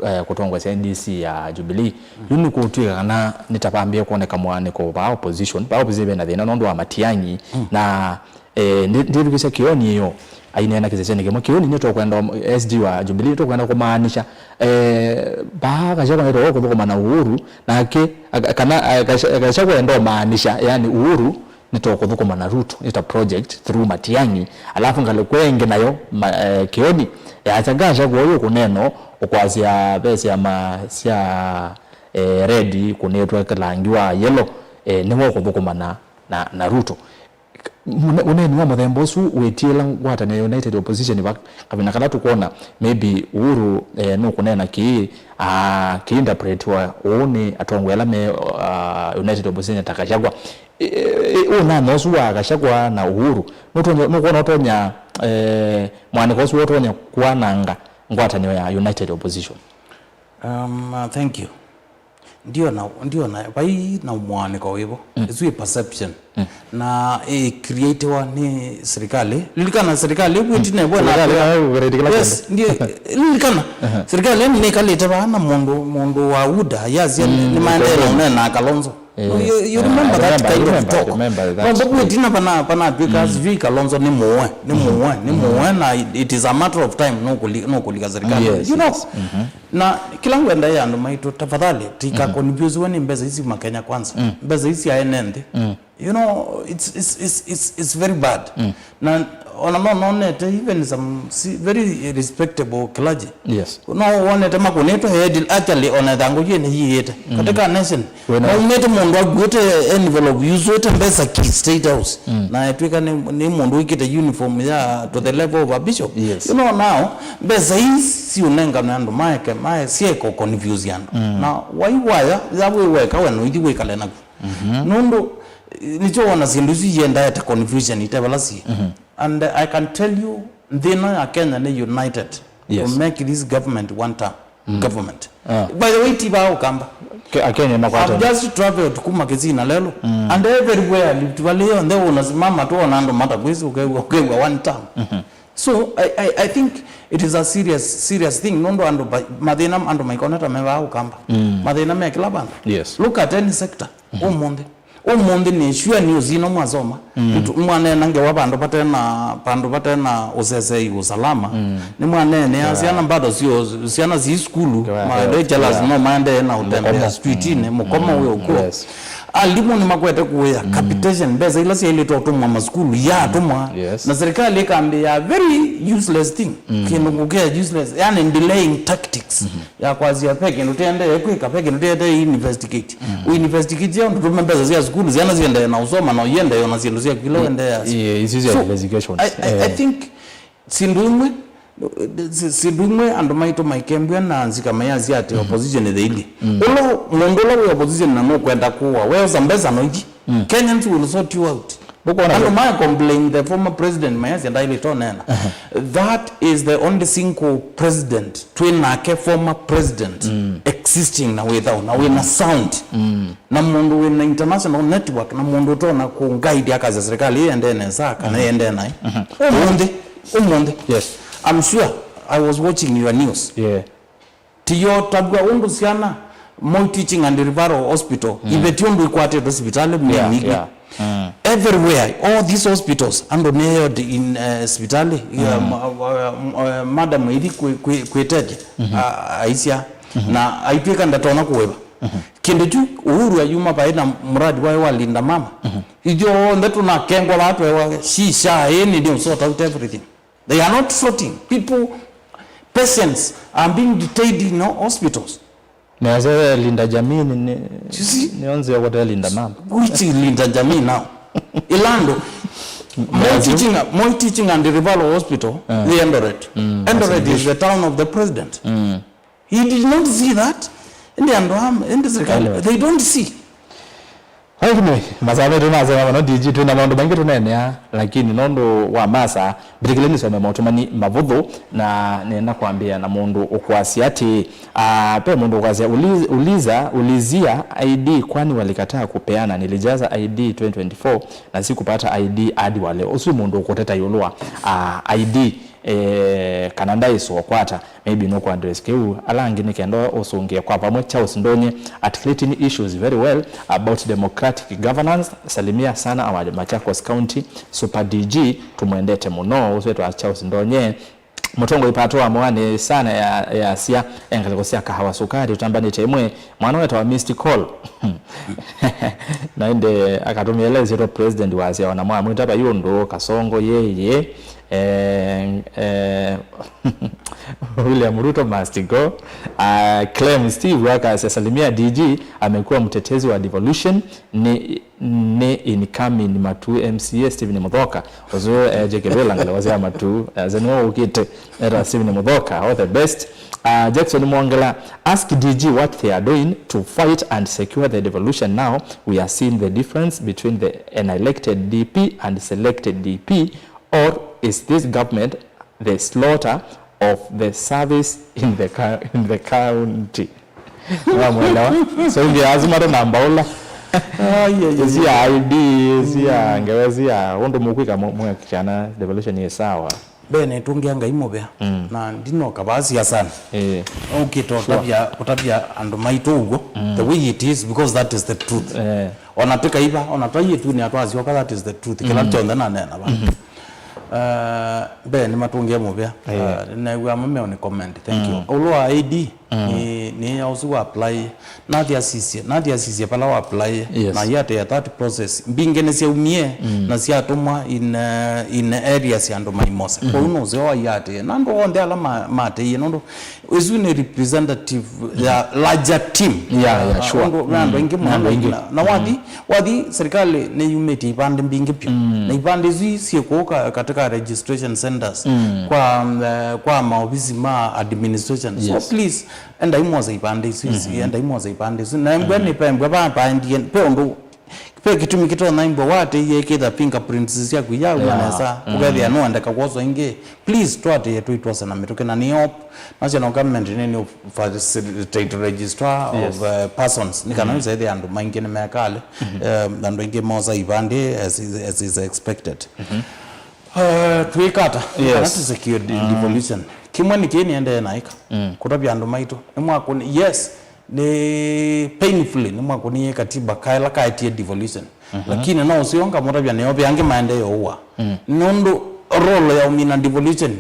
eh, kũtongoesya N D C ya Jubilee. Yu nĩkũtw'ĩka kana nĩtavambĩe kwoneka mũaanĩko vaa opposition. Vaa opposition vena thĩna nũndũ wa Matiang'i. Na, eh, ndi-, ndĩthukĩsya Kĩoni ĩyo aineena kĩsesenĩ kĩmwe. Kĩoni nĩtũkwenda, S G wa Jubilee, nĩtũkwenda kũmaanisha, eh, vaa Gachagua nĩtũkũthũkũma na Uhuru, nake, a-, kana, a-, Gacha-, Gachagua enda ũmaanisha, yani Uhuru nĩtũkũthũkũma na Ruto, nĩ ta project through Matiang'i, alafu ngalĩko ĩngĩ nayo, ma-, eh, Kĩoni, yasya Gachagua ũyũ kũneenwa ũkwasya ve syama sya, eh, red kũnĩtwe kĩlangi wa yellow, eh, nĩwe ũkũthũkũma na, na, na Ruto. Mũne-, ũneeni wa mũthemba ũsu wĩtiĩla ngwatanĩo ya United Opposition va kavina kala tũkwona maybe Uhuru, eh, nũkũneena kĩĩ, ah, kĩinterpretiwa ũũ nĩ atongoi ala me, ah, United Opposition ta Gachagua. Ĩ, ĩ, ĩ, ũnanthwa ũsu wa Gachagua na Uhuru, nũtonya, nũkwona ũtonya, eh, mwanĩko ũsu ũtonya kwananga ngwatanĩo ya United Opposition? Um, uh, thank you. Ndiona, ndiona, vai na mũaanĩko wĩvo. Ĩsu ĩ perception. Na ĩ creatiwa nĩ serikali. Lilikana serikali ĩvu ĩtina ĩvo na Serikali ĩtwĩka. Ĩyo ĩkũrĩte kĩla Yes, kĩndũ. Ndiye, lilikana. Serikali ĩno nĩkalĩte vaa na mũndũ, mũndũ wa UDA, yasya nĩ maendee na ũneenaa Kalonzo. Eh, You, you eh, remember I that remember, I kind of remember, I talk. Remember that. No, mbavu ĩtina pana, pana twĩka sijui Kalonzo nĩ mũwe, nĩ mũwe, nĩ mũwe, na it, it is a matter of time, no kũli-, no kũlika serikali. Yes, You know, yes. Na kĩla ngwenda ya andũ maitũ, tafadhali, tika confuse nĩ mbesa ici ma Kenya Kwanza. Mbesa ici aene nthĩ. You know, it's, it's, it's, it's, it's very bad. Na ona no nonete even some si-, very respectable clergy. Yes. No wonete makũnĩtwe head, actually, ona ĩthangũ yĩne yĩĩte. Katika nation, Wĩna- maumĩte mũndũ akuĩte envelope, yusũĩte mbesa ki State House. Na etwĩka nĩ, nĩ mũndũ wĩkĩte uniform ya to the level of a bishop. Yes. You know now, mbesa ii siũnenganwe andũ maeke, mae sieko confuse andũ. Na wai waya, ya wĩ weka we noithi wĩkale naku. Nũndũ, eh, nĩkyo wona syĩndũ isu iendaete confusion ite vala siĩ. And I can tell you, nthĩ ĩno ya Kenya nĩ united Yes. to make this government one term government. Ah. By the way, ti vaa Ũkamba. Ke-, Akenya I've makwatene. Just traveled kuma Kisii na Lelu, and everywhere Rift Valley yonthe unasimama tu ona andũ matakwĩsĩ ũkew'a, ũkew'a one term. So I, I, I think it is a serious, serious thing. Nũndũ andũ ba-, mathĩna andũ maikoneta me vaa Ũkamba. Mathĩna me kĩla vandũ. Yes. Look at any sector. Ũmũnthĩ. Ũmũnthĩ nĩ sure news ino mwasoma. Mtu, mwaneena ngewa vandũ vate na, vandũ vate na ũsesei, usalama. Nĩ mwaneenea syana bado sio, syana si sukulu. Ngewa ma health, lecturers no maendee na ũtembea streetini, mũkomo wĩ ũkw'o. Yes. Alimũ nĩmakwete kũĩa capitation, mbesa ila syaĩlĩte ũtũmwa masukulu yaatũmwa, Yes. na serikali ĩkambĩĩa very useless thing, kĩndũ ngũkĩa useless, yani delaying tactics ya kwasya ve kĩndũ tĩendee kwĩka, ve kĩndũ tĩendee investigate. Ũ investigate ya ũndũ tũme mbesa sya sukulu, syana siendee na ũsoma, na ũiendee ona syĩndũ syaku ila ũendee. Ĩ- isu sya So, investigations. I, I, I Eh. think syĩndũ imwe, sy- syĩndũ imwe andũ maitũ maikembw'a na nzika mayasya atĩ opposition ĩthĩilye. Ũla mũndũ ũla wĩ opposition na nũkwenda kũwa, weosa mbesa noithi. Kenyans will sort you out. Ndũkwona Andũ ve- maya complain the former president mayasya ndaĩlĩte ũneena. That is the only single president twĩ nake, former president existing na wĩ thau na wĩ na sound, na mũndũ wĩ na international network, na mũndũ ũtona kũ guide akasya serikali ĩendee nesa kana ĩendee naĩ. Ũmũnthĩ, ũmũnthĩ. Yes. I'm sure I was watching your news. Yeah. Tiyo tavw'a ũndũ syana Moi Teaching and Referral Hospital iveti ũndũ ikwatĩtwe sivitalĩ Yeah, mĩingĩ. yeah. Mm. Everywhere, all these hospitals, andũ nĩyo in uh, sivitalĩ. Yeah, ma- uh, uh, madam ithi kwĩ- kwĩ- kwĩtethya a- aisya na aitw'ĩka ndatonya kũĩva. Kĩndũ kyu Uhuru ayuma vaĩ na muradi waĩ wa Linda Mama. Ithyĩ onthe tũnakengwa vaa twewa shisha ĩni nĩ sort out everything. They are not sorting. People, patients are being detained in hospitals. Nĩwasya Linda Jamii nĩ- nĩ- You see? Nĩonzĩa kũte Linda Mama. Which Linda Jamii now? Ilando. Moi Teaching, Moi Teaching and Referral Hospital, the Eldoret. Eldoret is the town of the president. He did not see that. Ĩndĩ andũ am, ĩndĩ serikali, Anyway. They don't see. Lakini masaa maitũ nĩmasema mũno, D G, twĩ na maũndũ maingĩ tũneenea, lakini nũndũ wa masaa, mbĩtĩkĩle nĩsome maũtũmani mavũthũ, na nĩenda kwambĩĩa na mũndũ ũkwasya atĩ, ah, ve mũndũ ũkwasya, "Uliz- uliza, ulizia I D, kwani walikataa kupeana? Nilijaza I D twenty twenty-four na sikupata I D hadi wa leo." Ũsu mũndũ ũkũteta ĩũlũ wa, ah, I D, eh, kana ndaĩsũa kwata. Maybe no ku address kĩu. Ala angĩ nĩ kenda ũsũngĩe kwa vamwe. Charles Ndonye, articulating issues very well about democratic governance. Salimia sana our Machakos County Super D G, tũmwendete mũno. Ũsu wĩtwa Charles Ndonye. Mũtongoi Pato wa Moani sana ya, ya sia engalĩko sya kahawa sukari tũtambanĩte ĩmwe. Mwana wetawa Missed Call. Na ĩndĩ akatũmĩa ĩla ĩsyĩtwa president wasya ona mwamwĩta vai ũndũ kasongo yeye. Eh, eh, William Ruto must go. Uh, Clem Steve wakasya, Salimia D G, amekuwa mtetezi wa devolution. Ni, ni incoming Matuu M C A Stephen Muthoka. Ũsu eje kĩvĩla ngalĩko sya Matuu. Ase nĩwe ũkĩte. Eta Stephen Muthoka, all the best. Uh, Jackson Mwongela, ask D G what they are doing to fight and secure the devolution now. We are seeing the difference between the, an elected D P and selected D P, or is this government the slaughter of the service in the, co- in the county? Wamwelewa? So ndio lazima tu namba ula. Ai, ai, ai, ĩsu ya I D, ĩsu ya ngewa, ĩsu ya ũndũ mũkwĩka mũ- mũhakikishana devolution ĩ sawa. Mbee nĩtũngĩa Ngai mũvea, na ndinoka vaa siasani. Eh. Ũkĩte ũtavya, ũtavya andũ maitũ ũguo, the way it is, because that is the truth. Eh. Ona tũkaiva, ona twaiĩtunĩ atwasyoka, that is the truth. Kĩla kyonthe naneena va. Eh, mbee nĩmatũngĩa mũvea. Eh. Eh, nĩnaĩw'a amwe meo nĩ comment. Thank you. Ũlũ wa I D, nĩ, nĩ ya ũsu wa apply. Nathi asisye, nathi asisye vala wa apply, Yes. na yatĩa that process. Mbingĩ nĩsyaumie na syatũmwa in, uh, in areas andũ maimosa. Kwoou nũseo ayatĩe. Na andũ onthe ala ma- matĩie, nũndũ ĩsu nĩ representative ya larger team. Yeah, yeah, sure. Andũ, na andũ aingĩ mũno. Na andũ aingĩ. Na, na wathi, wathi serikali nĩyumĩtie ivandĩ mbingĩ vyũ. Na ivandĩ isu syĩ kũu ka- katika registration centers kwa, um, eh, kwa maovisi ma administration. So Yes. Please, endai mwosa ivandĩ isu, isu, endai mwosa ivandĩ isu. Na embwa nĩ pembwa va paendie, pe ũndũ, pe kĩtumi kĩtonya embwa watĩie kĩtha fingerprints syaku yauma nesa, ũkethĩa nũendeka kwoswa ingĩ. Please, twatĩe tũitwose na mĩtũkĩ na nĩ op. National government nĩ nĩ facilitate registrar Yes. of uh, persons. Nĩ kana wĩsaĩthĩa andũ maingĩ nĩ mekale, um, andũ aingĩ mosa ivandĩ as is, as is expected. Uh, twĩkata, Yes. kana tũsecure de- devolution. Kĩmwe nĩ kĩĩ nĩendee naĩka. Kũtavya andũ maitũ. Nĩmwakũni, yes, nĩ painfully, nĩmwakũnie katiba kaela kaetie devolution. Lakini no ũseo ngamũtavya nĩo ve angĩ maendee ũua. Nũndũ role ya ũmina devolution,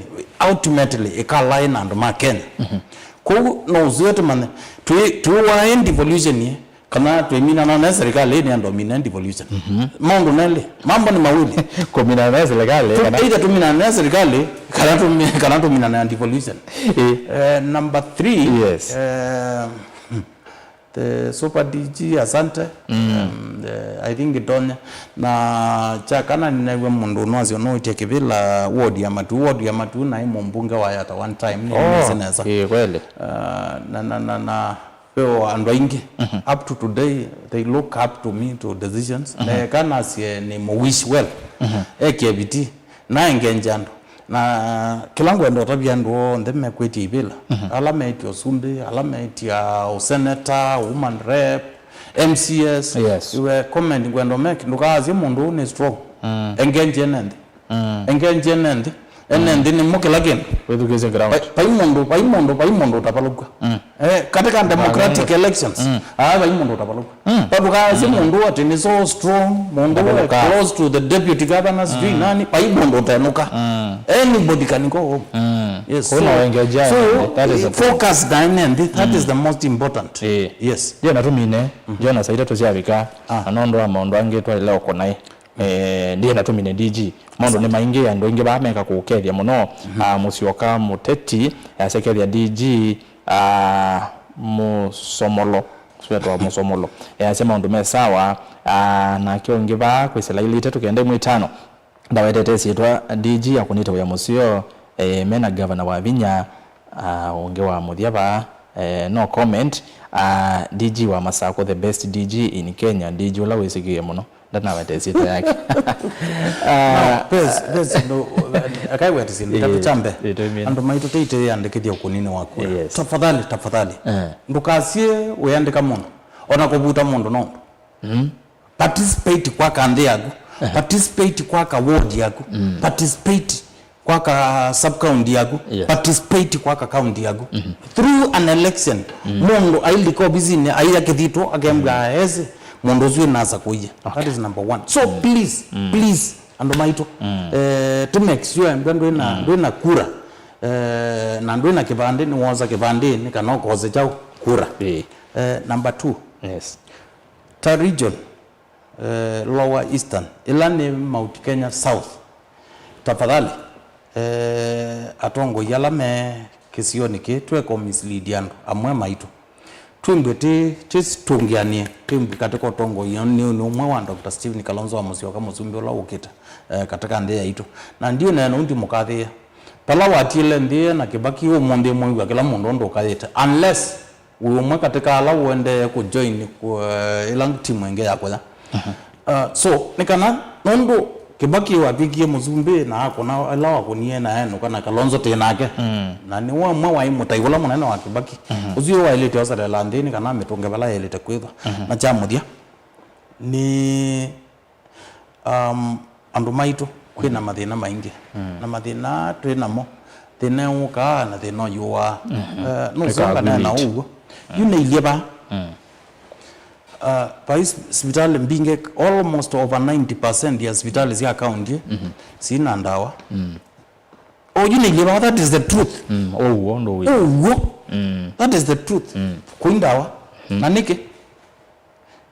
ultimately, ĩkalaĩ na andũ ma Kenya. Kwoou no ũseo tũmanye, twĩ, twĩwae devolution ĩ, Kana twĩminana na serikali nĩ andũ mine devolution. Maũndũ nelĩ, mambo nĩ mawili. Kũminana na serikali, kana either tũminane na serikali, kana tũmi-, kana tũminane na devolution. Eh. Eh, number three, yes. Eh, the super D G, asante. Um, eh, I think itonya. Na kya kana nĩnaĩw'a mũndũ ũnwasyo nũĩtye kĩvĩla ward ya Matu, ward ya Matu naĩ mũmbunge wa Yatta one time, nĩ nesa. Eh, kweli. Ah, na, na, na, na, Ve o andũ aingĩ, up to today, they look up to me to decisions. Neka nasye nĩ mũ wish well. Ekie vitii, na engenje andũ. Na kĩla ngwenda ũtavya andũ onthe mekwĩtya ivĩla, ala meĩtye ũsumbĩ, ala meĩtya ũseneta, woman rep, M C S, yes. Iwe comment ngwenda ũmeke, ndũkaasye mũndũ ũũ nĩ strong. Engenje ene nthĩ. Engenje ene nthĩ. Ene nthĩ nĩmo kĩla kĩndũ. Wĩthukĩĩsye ground. Vai, vai mũndũ, vai mũndũ, vai mũndũ ũtavalũkw'a. Eh, katika democratic elections, ah, vai mũndũ ũtavalũkw'a. Ndũkaasye mũndũ atĩ nĩ so strong, mũndũ we close to the deputy governor, sijui nani, vai mũndũ ũtenũka. Anybody can go home. Yes, so, so, that is the focus na ene nthĩ, that is the most important. Eh. Yes. Ndiona tũmine, ndiona saa itatũ syavika, na nũndũ wa maũndũ angĩ twaĩle ũkũnaĩ. Eh, ndienda tũmine D G. Maũndũ nĩ maingĩ, andũ aingĩ vaa meka kũkethya mũno. Ah, Mũsyoka Mũteti, eh, asekethya D G, ah, Mũsomolo. Sio etwa Mũsomolo. Eh, asya maũndũ me sawa. Ah, nake ũngĩ vaa kwĩsĩla ilĩ itatũ kenda ĩmwe itano. Ndawetete syĩtwa D G akũnĩte wĩa mũseo, eh, mena gavana wa vinya, ah, ũngĩ wa mũthya vaa, eh, no comment. Ah, D G wa Masakũ, the best D G in Kenya, D G ũla wĩsĩkĩe mũno. Ndanaweta ĩsyĩtwa yake. Ah, no, pes, pes, no, akaiweta syĩndũ itatũ. Kya mbee, andũ maitũ teiteyĩandĩkĩthya ũkũninĩ wa kura. Yes. Tafadhali, tafadhali. Eh. Ndũkasye wĩandĩka mũndũ. Ona kũvuta mũndũ no ũndũ. Participate kwaka nthĩ yaku. Participate kwaka ward yaku. Participate kwaka sub county yaku, yes, participate kwaka county yaku. Through an election, mũndũ ailika ovisinĩ, aia kĩthitũ, akembwa esi, mũndũ ũsu nasa kũie. That is number one. So please, please, andũ maitũ, eh, to make sure mbwa ndwĩna, ndwĩna kura, eh, na ndwĩna kĩvandĩ, nĩwosa kĩvandĩnĩ kana ũkose kyaũ kura. Eh, number two. Yes. Ta region, eh, Lower Eastern, ĩla nĩ Mount Kenya South. Tafadhali, eh, atongoi ala me kĩsionĩ kĩĩ, tweka mislead andũ amwe maitũ. Twĩmbwe tĩ, tĩtũngĩanĩe, twĩmbwe katika ũtongoi nĩ, nĩ ũmwe wa Doctor Stephen Kalonzo wa Musyoka, mũsumbĩ ũla ũkĩte, eh, katika nthĩ yaitũ. Na ndiũneena ũu ndimũkathĩĩa. Vala watiĩle nthĩ na Kĩbaki, ũmũnthĩ mwĩw'a kĩla mũndũ ũndũ ũkayĩte. Unless wĩ ũmwe katika ala ũendee kũjoin kũ-, eh, ĩla timu ĩngĩ ya kũya. Uh, so, nĩ kana, nũndũ Kĩbaki watw'ĩkie mũsumbĩ na akũna ĩla wakũnie na enũka na Kalonzo tĩ nake. Na nĩwe ũmwe waĩ mũtai ũla mũnene wa Kĩbaki. Ũsu waĩlĩte oselela nthĩ nĩ kana amĩtũnge vala yaĩlĩte kwĩthwa. Na kya mũthya, nĩ Um, andũ maitũ, kwĩ na mathĩna maingĩ. Na mathĩna twĩ namo, thĩna ũkaa na thĩna ũyũaa. Eh, nũsongana na ũw'o. Yu nĩilyĩ vaa. Uh, vai s-, sivitalĩ mbingĩ, almost over ninety percent ya sivitalĩ sya kaunti sina ndawa. Oh, yu nĩilyĩ vaa, that is the truth. Ũw'o ndũwĩ. Ũw'o. That is the truth. Kũi ndawa. Na nĩkĩ?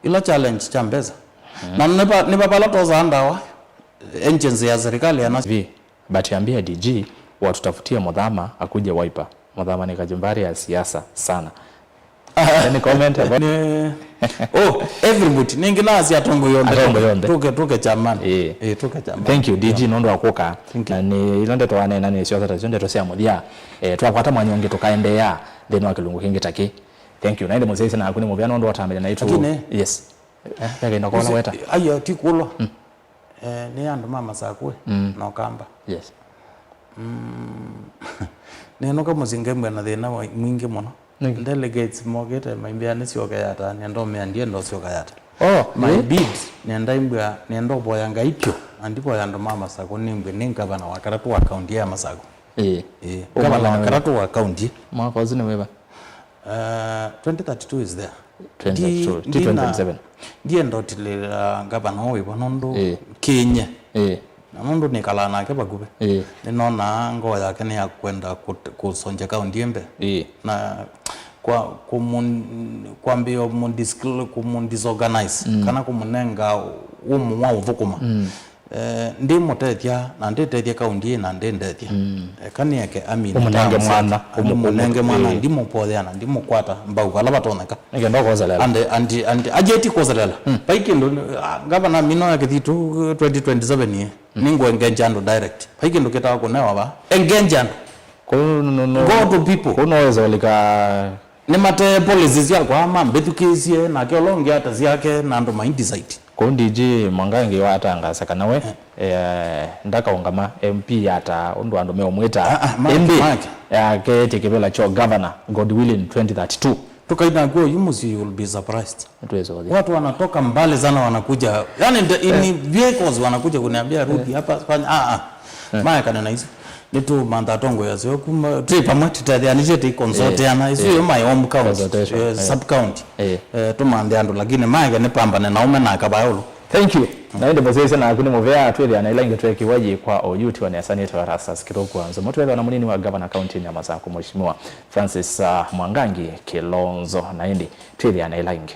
Ila challenge kya mbesa. Na nĩ va-, nĩ va-, vala tosaa ndawa, agency ya serikali yana vi, but ambia D G watutafutie Mũthama akuje Wiper. Mũthama ni kachumbari ya siasa sana. Any comment about? Nĩ, oh, everybody. Nĩngĩ nasi atongoi onthe. Atongoi onthe. Tũke, tũke chamani. Eh. Eh, tũke chamani. Thank you, D G, nũndũ wa kũka. Thank you. Na nĩ ila ndeto wanena nĩ sio ta sio ndeto sya mũthya. Eh, twakwata mwanya ũngĩ tũkaendeea nthĩnĩ wa kĩlungu kĩngĩ ta kĩ. Thank you. Na ĩndĩ mũsyaĩĩsya naku nĩ mũvea nũndũ watamĩle naitũ. Lakini, yes. Eh, vekainda kola weta. Ayo ti kulwa. Eh, nĩ andũ ma Masakũ na Ũkamba. Yes. Nenũka mũsyĩ ngembwa na thĩna wa-, mwingĩ mũno. Nĩkĩ? Delegates mokĩte maimbĩa nĩsyoke Yatta, nenda ũmĩa ndienda ũsyoka Yatta. Oh, my bid, nenda imbwa, nenda ũvoya Ngai vyũ, na ndivoya andũ ma Masakũ, nĩmbwe nĩ ngavana wa katatũ wa kaunti ya Masakũ. Ĩĩ. Ĩĩ, ngavana wa katatũ wa kaunti. Mwaka ũsu nĩ wĩva? Uh, twenty thirty-two is there. Twenty thirty-two, ndi-, ti ndina-, twenty twenty-seven. Ndienda ũtilĩla ngavana ũyũ wĩvo nũndũ kĩnye. Ĩĩ. Na nũndũ nĩkalaa nake vakuvĩ. Ĩĩ. Nĩnonaa ngoo yake nĩ ya kwenda kũt-, kũsonja kaunti ĩmbe. Ĩĩ. Na kwa, kũmũ-, kwambĩĩa kũmũ-, kũmũ-disorganize, mm, kana kũmũnenga ũmũ wa ũthũkũma. Mm. Eh, ndĩmũtethya na ndĩtethya kaunti ĩĩ na ndĩndethya. Mm. Eka nĩeke amine. Ũmũnenge terms mwana, yake. Ũmũ-, ndĩmũnenge mwana, eh, ndimũpothea na ndimũkwata mbau vala vatonyeka. Nĩkenda ũkoselela. And, and, and, ajeti koselela. Mm. Vai kĩndũ, ah, ngavana mino ya Kĩthitũ twenty twenty-seven ĩĩ, mm, nĩngũengenja andũ direct. Vai kĩndũ kĩtawa kũnewa va. Engenja andũ. Kũu no, no, no. Go to people. Kũu no wĩsa ũlika. Nĩmate policies syakwa, mambĩthukĩĩsye, nake ũla ũngĩ ata syake, na andũ maindecide. Kũu D G Mwangangi watangasa kana we, eh, ndakaũngama M P ata ũndũ andũ meũmwĩta. Ah, ah, make, ĩndĩ, make, eh, akeetye kĩvĩla kyo governor, God willing, twenty thirty-two. Tũkaina kw'o yu mũsyĩ, you will be surprised. Nĩtwĩsa ũthi. Watu wanatoka mbali sana wanakuja. Yani, in vehicles wanakuja kuniambia, "Rudi hapa, fanya, ah, ah." Eh. Maekane na isu. Nĩtũmantha atongoi asu kuma, twĩ pamwe, tũtetheanĩsye, tũikonsoteana. Isu yo my home county, consultation, eh, sub county. Eh, tũmanthe andũ, lakini maeke nĩpambane na ũme na kavaũlũ. Thank you. Na ĩndĩ mũsyaĩĩsya naku nĩ mũvea, twĩthĩa na ĩla ĩngĩ twekiwa yĩkwa oyu tiwa nesa nĩtawa Erastus Kĩtũkũ Wanzũmũ, twĩthĩwa na mũnini wa gavana kauntinĩ ya Masakũ, Mheshimiwa Francis, ah, Mwangangi Kilonzo. Na ĩndĩ twĩthĩa na ĩla ĩngĩ.